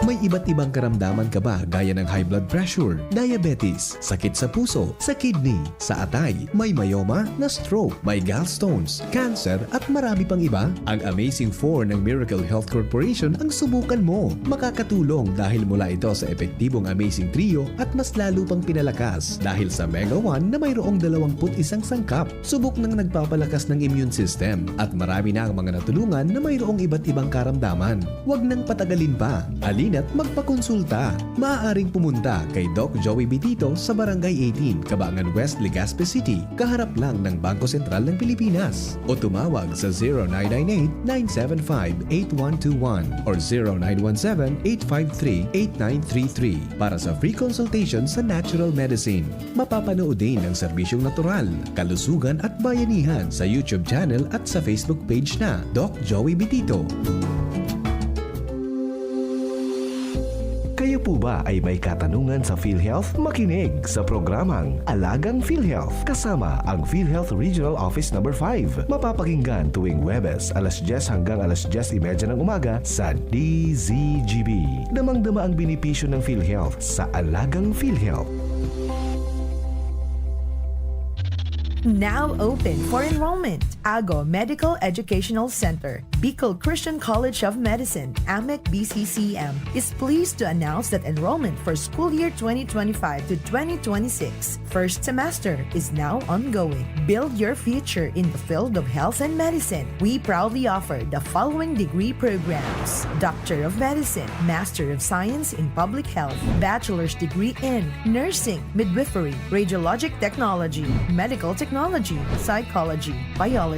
May iba't ibang karamdaman ka ba, gaya ng high blood pressure, diabetes, sakit sa puso, sa kidney, sa atay, may myoma, na-stroke, may gallstones, cancer, at marami pang iba? Ang Amazing Four ng Miracle Health Corporation ang subukan mo. Makakatulong dahil mula ito sa epektibong Amazing Trio at mas lalo pang pinalakas dahil sa Mega One na mayroong dalawang put isang sangkap. Subok nang nagpapalakas ng immune system at marami na ang mga natulungan na mayroong iba't ibang karamdaman. Huwag nang patagalin pa. Halina't magpakonsulta. Maaaring pumunta kay Doc Joey Bitito sa Barangay eighteen, Cabangan West, Legazpi City, kaharap lang ng Bangko Sentral ng Pilipinas. O tumawag sa zero nine nine eight, nine seven five, eight one two one or zero nine one seven, eight five three, eight nine three three para sa free consultation sa natural medicine. Mapapanood din ang serbisyong natural, kalusugan at bayanihan sa YouTube channel at sa Facebook page na Doc Joey Bitito. Kayo po ba ay may katanungan sa PhilHealth? Makinig sa programang Alagang PhilHealth kasama ang PhilHealth Regional Office Number five. Mapapakinggan tuwing Huwebes, alas dyes hanggang alas dyes y media ng umaga sa D Z G B. Damang-dama ang benepisyo ng PhilHealth sa Alagang PhilHealth. Now open for enrollment. Ago Medical Educational Center, Bicol Christian College of Medicine, AMEC B C C M, is pleased to announce that enrollment for school year twenty twenty-five to twenty twenty-six first semester is now ongoing. Build your future in the field of health and medicine. We proudly offer the following degree programs: Doctor of Medicine, Master of Science in Public Health, Bachelor's degree in Nursing, Midwifery, Radiologic Technology, Medical Technology, Psychology, Biology.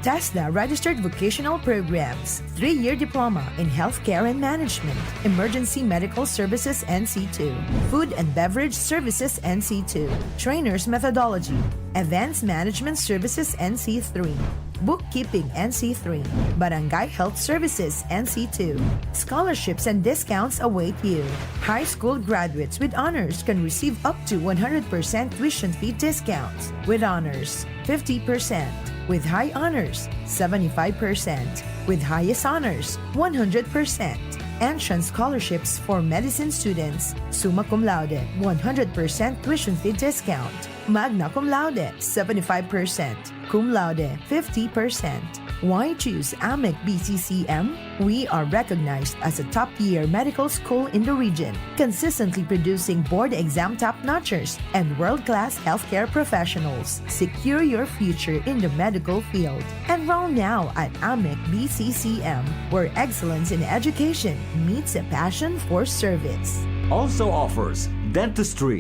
TESDA registered vocational programs, three-year diploma in healthcare and management, emergency medical services N C two, food and beverage services N C two, trainers methodology, events management services N C three, bookkeeping N C three, barangay health services N C two. Scholarships and discounts await you. High school graduates with honors can receive up to one hundred percent tuition fee discounts with honors, fifty percent, with high honors, seventy-five percent, with highest honors, one hundred percent. Entrance scholarships for medicine students, summa cum laude, one hundred percent tuition fee discount, magna cum laude, seventy-five percent, cum laude, fifty percent. Why choose AMEC B C C M? We are recognized as a top-tier medical school in the region, consistently producing board exam top-notchers and world-class healthcare professionals. Secure your future in the medical field. Enroll now at AMEC B C C M, where excellence in education meets a passion for service. Also offers dentistry.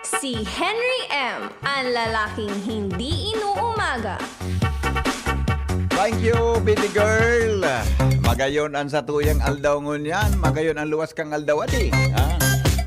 Si Henry M, ang lalaking hindi inuumaga. Thank you, baby girl. Magayon an satuyang aldaw ngunyan. Magayon ang luwas kang aldaw, adi. Ha?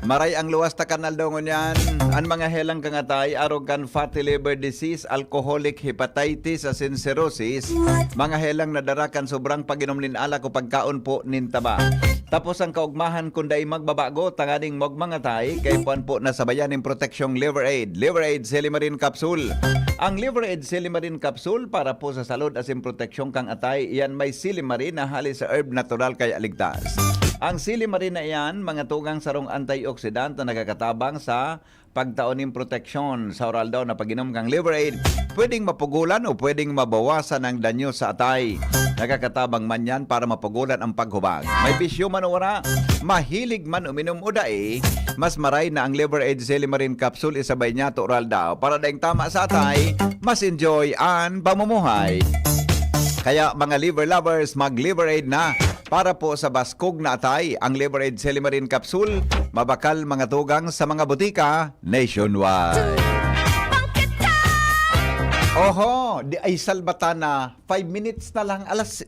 Maray ang luwas ta kan aldaw ngunyan. An mga helang kang atay, arog kan fatty liver disease, alcoholic hepatitis, asin cirrhosis, mga helang nadara kan sobrang pag-inom nin alak o pagkaon po nin taba. Tapos ang kaugmahan kun dai magbabago, tanganing magmangatay, kay puan po na sabayan nin proteksyong Liver Aid. Liver Aid Silimarin Capsule. Ang Liver Aid Silimarin Capsule para po sa salud asin proteksyon kang atay, iyan may silimarin na hali sa herb natural kaya ligtas. Ang silimarin na iyan, mga tugang sarong antioxidant na nakakatabang sa pagtao nin proteksyon sa oral daw na pag-inom kang Liver Aid, pwedeng mapugulan o pwedeng mabawasan ang danyo sa atay. Nakakatabang man yan para mapugulan ang paghubag. May bisyo man o wala, mahilig man uminom o dai, mas maray na ang Liver Aid Silimarin Capsule isabay niya to oral daw para daing tama sa atay, mas enjoy an pamumuhay. Kaya mga liver lovers, mag Liver Aid na. Para po sa baskog na atay, ang Liver Aid Silimarin Capsule, mabakal mga tugang sa mga butika nationwide. Oho, di ay salbata na. Five minutes na lang. Alas,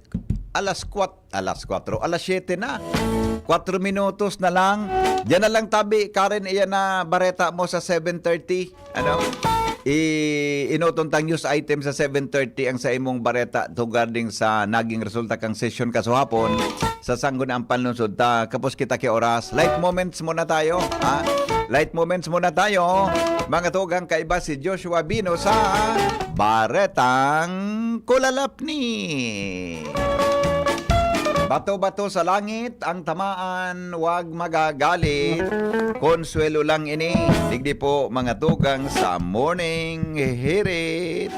alas kwat, alas kwatro, alas siyete na. Kwatro minutos na lang. Diyan na lang tabi, Karen, iyan na bareta mo sa seven thirty. Ano? I inuton tang news item sa seven thirty ang sa imong bareta regarding sa naging resulta kang sesyon kasuhapon sa Sangguniang Panlungsod ta. Kapos kita ki oras. Light moments muna tayo, ha? Light moments muna tayo. Mga tugang, kaiba si Joshua Bino sa Baretang Kulalapni. Bato-bato sa langit ang tamaan, wag magagalit. Konsuelo lang ini. Digdi po, mga tugang sa Morning Hirit.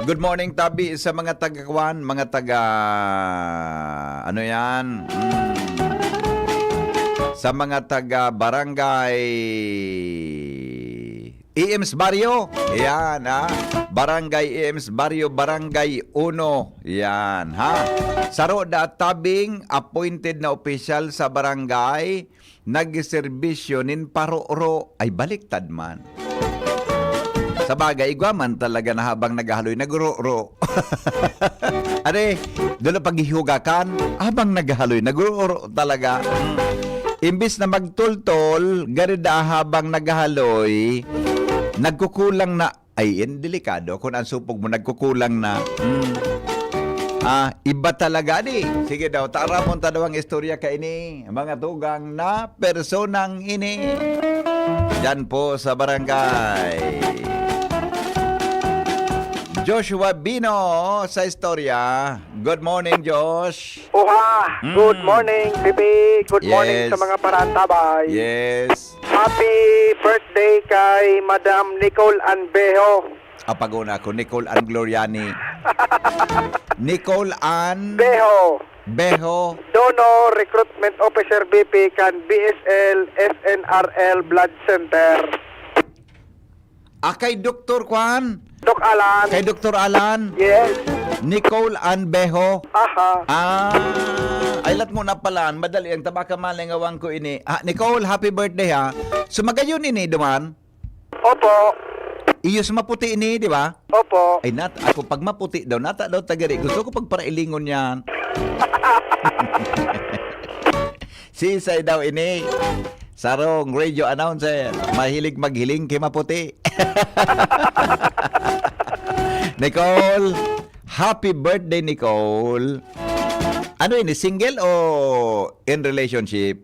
Good morning tabi sa mga taga-kwan, mga taga, ano yan? Mm. Sa mga taga barangay Ems Barrio. Yan, ha? Barangay Ems Barrio, Barangay Uno. Yan, ha? Saro da tabing appointed na opisyal sa barangay, nagserbisyo nin paroro. Ay, baliktad man. Sa bagay, igwa man talaga na habang naghahaloy, nagroro. Are, dalo paghihugakan, habang naghahaloy, nagroro talaga. Mm. Imbis na magtultol, gari da habang naghahaloy, nagkukulang na. Ay, yan, delikado. Kung ang supog mo, nagkukulang na. Mm. Ah, iba talaga, di. Sige daw, taramon ta daw ang istorya kaini. Mga tugang na personang ini. Diyan po sa barangay. Joshua Bino sa istorya. Good morning, Josh. Oha! Mm. Good morning, Bibi. Good morning Yes. Sa mga parantabay. Yes. Happy birthday kay Madam Nicole Anbeho. Apagona ako, Nicole Ann Gloriani. Nicole Ann Beho, Beho. Dono, Recruitment Officer B P kan B S L S N R L Blood Center. Ah, kay Doktor Kwan? Doc Alan. Kay Doktor Alan? Yes. Nicole Ann Beho? Aha. Ah, ay lat mo na pala, madali ang tabaka malingawang ko ini. Ah, Nicole, happy birthday ha. So magayon ini, duman? Opo. Iyo sa maputi ini, di ba? Opo. Ay, nat ako pag maputi daw, nata daw tagari. Gusto ko pagparailingon yan. Sisay daw ini. Sarong radio announcer. Mahilig maghiling kay maputi. Nicole, happy birthday, Nicole. Ano ini? Single o in relationship?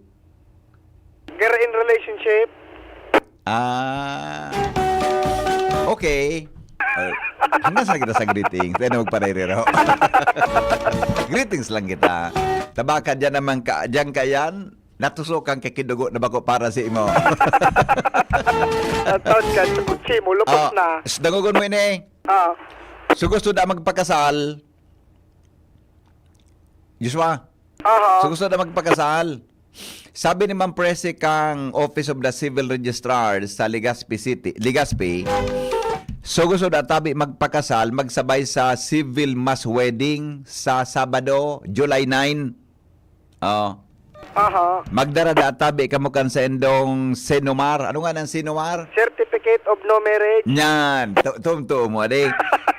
Girl in relationship. Ah. Okay. Uh, hanggang sa kita sa greetings. Tayo na magparayrero. Greetings lang kita. Tabaka dyan naman ka, dyan ka yan. Natusokan kay kidugo na bako para sa imo. Ang taon ka, si mo, lupot Ah, na. s- dangogon mo ini. Ah. So gusto da magpakasal? Joshua? Aha. So gusto da magpakasal? Sabi ni Ma'am Presi kang Office of the Civil Registrar sa Legazpi City, Legazpi, so gusto da tabi magpakasal, magsabay sa civil mass wedding sa Sabado, July nine. Oh. Aha. Magdara da tabi kamo kan sa indong Sinomar. Ano nga ng Sinomar? Certificate of no marriage. Nyan. Tu-, tum-, tuo mo, adi.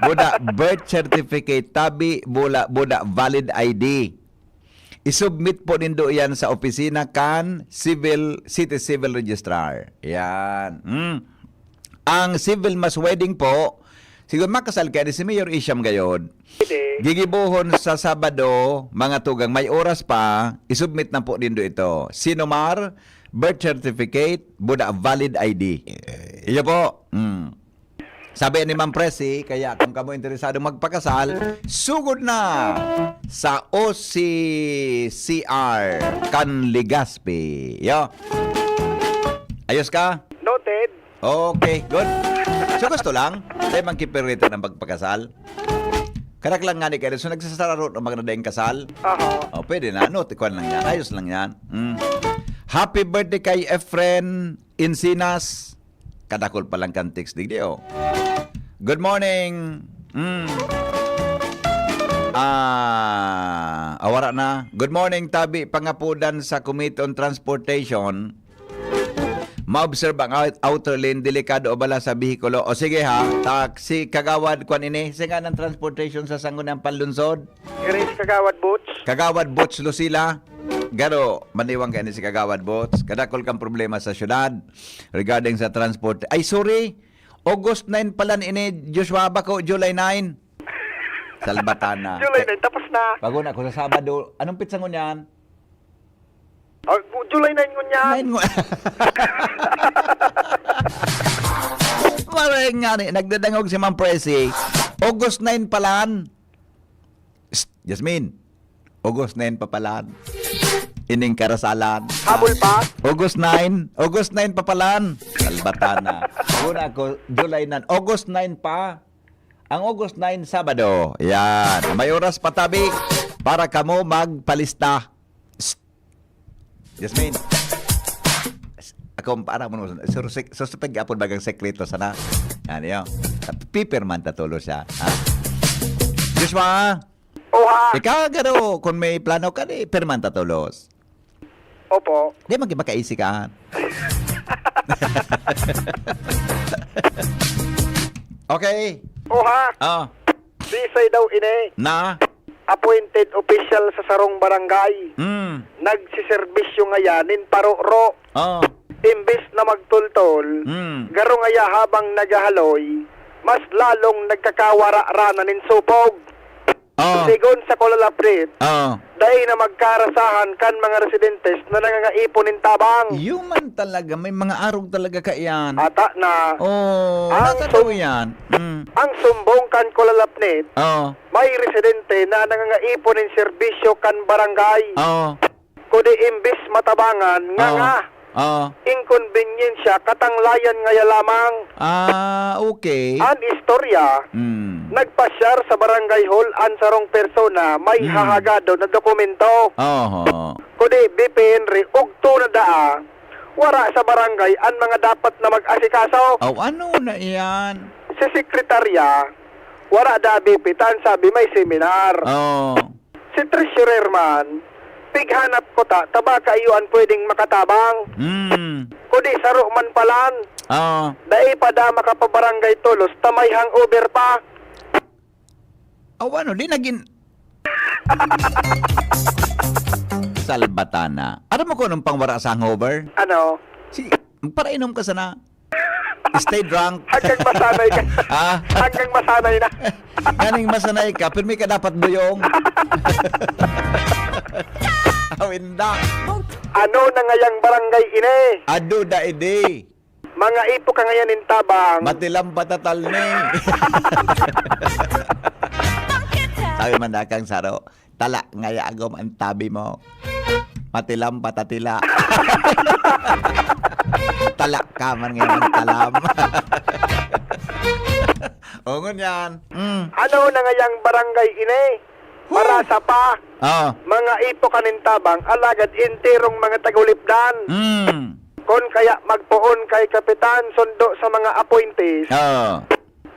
Buda birth certificate, tabi, bula, buda valid I D. I-submit po nindo yan sa opisina kan Civil, City Civil Registrar. Yan. Hmm. Ang civil mass wedding po, siguro makasal ka ni si Mayor Isham gayod. Pwede. Gigibohon sa Sabado, mga tugang, may oras pa, i-submit na po nindo ito. Sinomar, birth certificate, buda valid I D. Iyo po. Mm. Sabi ni Ma'am Presi, kaya kung kamo interesado magpakasal, sugod na sa O C C R kan Legazpi. Yo. Ayos ka? Noted. Okay, good. So, gusto lang? Tayo man kipermita ng pagpakasal? Karak lang nga ni kayo. So, nagsasararo ng mga nadaing kasal? Aha. O, pwede na. No, tikwan lang yan. Ayos lang yan. Mm. Happy birthday kay Efren Encinas. Kadakol pa lang kan text digdi, oh. Good morning. Mm. Ah, awara na. Good morning, tabi pangapudan sa Committee on Transportation. Maobserba ang out-, outer lane, delikado o bala sa behikulo. O sige ha, tak, si Kagawad, kwan ini, singa ng transportation sa Sangguniang Panlunsod? Grace Kagawad Boots. Kagawad Boots Lucila. Garo, maniwang kayo ni si Kagawad Boots. Kadakol kang problema sa syudad regarding sa transport. Ay, sorry. August nine pala ini, Joshua, bako, July nine. Salbatana. July nine, tapos na. Bago na ako sa Sabado. Anong pitsa ngunyan? Ah, July nine ngunyan. Nine ngu-, Maray nga ni, nagdadangog si Ma'am Presi. August nine palan. Psst, Jasmine. August nine pa palan. Ining karasalan. Habol pa? August nine. August nine pa palan. Salbatana. Una ko, July nine. August nine pa. Ang August nine, Sabado. Yan. May oras pa tabi para kamo magpalista. Psst. Jasmine. Ako, para mo naman, susupig, susupig apod bagang sekreto sana. Yan, yun. Pipirman ta tulo siya. Ha? Joshua, Oha. Ikaw, garo, kung may plano ka, di, pirman ta tulos. Opo. Di, mag-, makaisi ka. Okay. Oha. Oh. Bisay daw ini. Na? Appointed official sa sarong barangay. Mm. Nagsiserbisyo ngayan nin paroro. Oh. Imbis na magtultol, Mm. garo ngaya habang naghahaloy, mas lalong nagkakawara rana nin supog. Oh. Sigon sa Kulalaprit, Oh. dai na magkarasahan kan mga residentes na nangangaipon nin tabang. Human talaga, may mga arog talaga kaiyan. Ata na. Oh, Ang nakatawa sum- yan. Mm. Ang sumbong kan Kulalapnit, Oh. may residente na nangangaipon nin serbisyo kan barangay. Oh. Kundi imbis matabangan, nga Oo. nga. Oo. Inkonbinyensya, katanglayan ngaya lamang. Ah, okay. An istorya, Mm. nagpasyar sa barangay hall an sarong persona may Hmm. hahagadon na dokumento. Oho. Kundi, B P N ri, ugto na daa, wara sa barangay an mga dapat na mag-asikaso. Aw, ano na iyan? Si sekretarya, wara da, B P, ta an sabi may seminar. Oo. Si treasurer man, pighanap ko ta, ta baka iyo an pwedeng makatabang. Hmm. Kundi saro man palan. Oo. Dai pa da makapabarangay tolos, ta may hangover pa. Aw, ano, di nagin-, Salbatana. Aram mo kung anong pangwara sa hangover? Ano? Si, magparainom ka sana. Stay drunk. Hanggang masanay ka. Ha? Hanggang masanay na. Ganing masanay ka, pirmi ka dapat buyong. Awinda. Ano na ngayang barangay ini? Ado da idi. Mga ipo ka ngayon in tabang. Matilam patatal ni. Sabi man dakang saro, "Tala ngaya agom ang tabi mo." Matilam patatila. Tala ka man ngayon ang talam. O, ngunyan. Mm. Ano na ngayang barangay ini? Marasa pa. Oh. Mga ipo kanintabang, alagad enterong mga tagulipdan. Mm. Kun kaya magpoon kay Kapitan sundo sa mga appointees, Oh.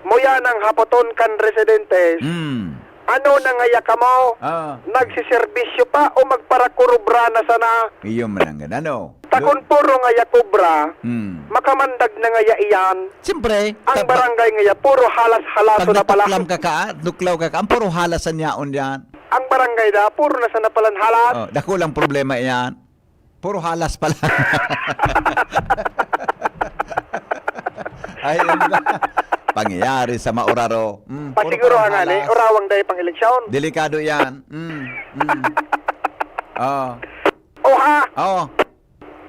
muya nang hapoton kan residentes, Mm. ano na ngaya kamo? Ah. Nagsiserbisyo pa o magparakurubra na sana? Iyo man ang ganano. Takon puro ngaya kubra, Mm. makamandag na ngaya iyan. Siyempre. Ang taba- barangay ngaya puro halas-halaso Pag na pala. natuklam ka ka, tuklaw ka ka, ang puro halas ang yaon yan. Ang barangay da, puro na sana palan halas. Oh, dakulang problema yan. Puro halas pala. Ay, ano ba? Pangyayari sa mauraro. Mm, puro Pasiguro puro ang ani, halas. Urawang day pang eleksyon. Delikado yan. Mm, mm. Oh. Oha, Oh.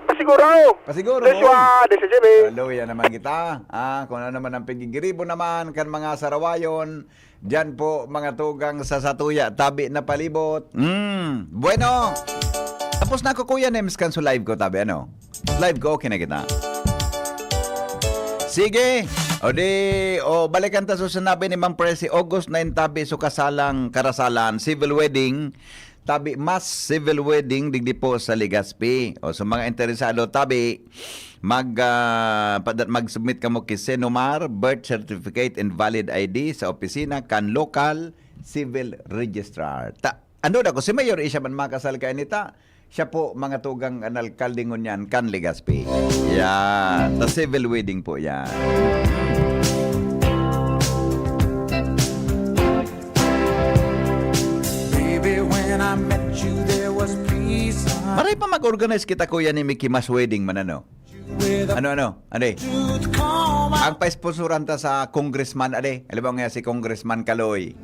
pasiguro. Pasiguro. Joshua, D C G B. Hello, yan naman kita. Ah, kung ano naman ang pigigiribo naman kan mga sarawayon, diyan po mga tugang sa satuya, tabi na palibot. Mm. Bueno. Tapos na ako, Kuya Nems, kan sa live ko, tabi, ano? Live ko, okay na kita. Sige. O di, o balikan ta sa sinabi ni Mang Presi, August nine tabi, so kasalang karasalan, civil wedding, tabi mas civil wedding, digdi po sa Legazpi. O sa mga interesado, tabi, mag, ah, pada- mag-submit kamo ki Senomar, birth certificate and valid I D sa opisina kan local civil registrar. Ta, ano na ko, si Mayor, siya man makasal kay nita. Siya po, mga tugang, an alkalde ngunyan kan Legazpi. Yan. Sa civil wedding po yan. Baby, when I met you, there was peace. Maray pa mag-organize kita, Kuya, ni Mickey Mas wedding man, ano? Ano, ano? Ade? Ang paisponsoran ta sa congressman, ade? Alam mo nga si Congressman Kaloy?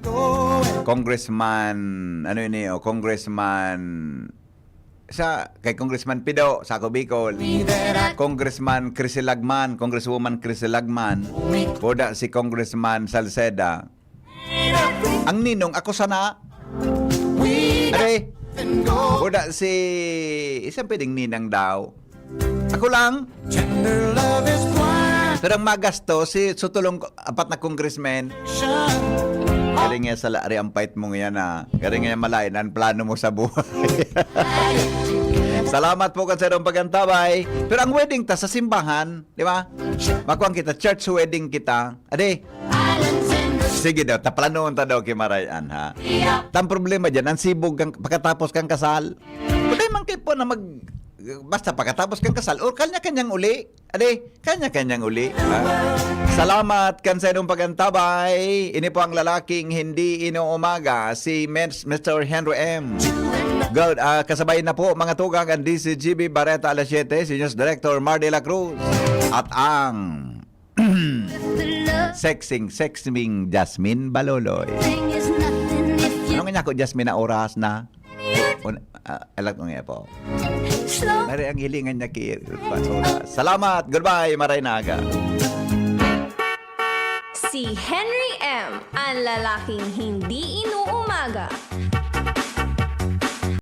Congressman, ano yun eh? O, Congressman sa kay Congressman Pido, Sako Bicol. Congressman Chrissy Lagman, Congresswoman Chrissy Lagman. Boda si Congressman Salceda. Ang ninong, ako sana. Are, boda si, isang pwedeng ninang daw. Ako lang. Pero ang magasto, si Sutulong, apat na congressmen. Galing nga sa laari ang fight mo ngayon, ah. Galing nga malain ang plano mo sa buhay. Salamat po kan sa inyong pag-antabay. Pero ang wedding ta sa simbahan, di ba? Makuha kita, church wedding kita. Ade, sige daw, taplanon ta daw ki Maray-an, ha? Tang problema dyan, ang sibog kang, pagkatapos kang kasal. Pwede man kayo po na mag... Basta pagkatapos kang kasal, or kanya-kanyang uli. Ade, kanya-kanyang uli, ha? Salamat kan sa inyong pag-antabay. Ini po ang lalaking hindi inuumaga, si Mister Henry M. Good, ah, kasabay na po, mga tugang, ang D C G B Bareta alas siyete, si News Director Mar de la Cruz. At ang sexing, sexing Jasmine Baloloy. Ano nga niya ako, Jasmine, na oras na? Un, ah, alam ko nga po. Mari ang hilingan niya ki basura. Salamat. Goodbye. Maray na aga. Si Henry M, ang lalaking hindi inuumaga.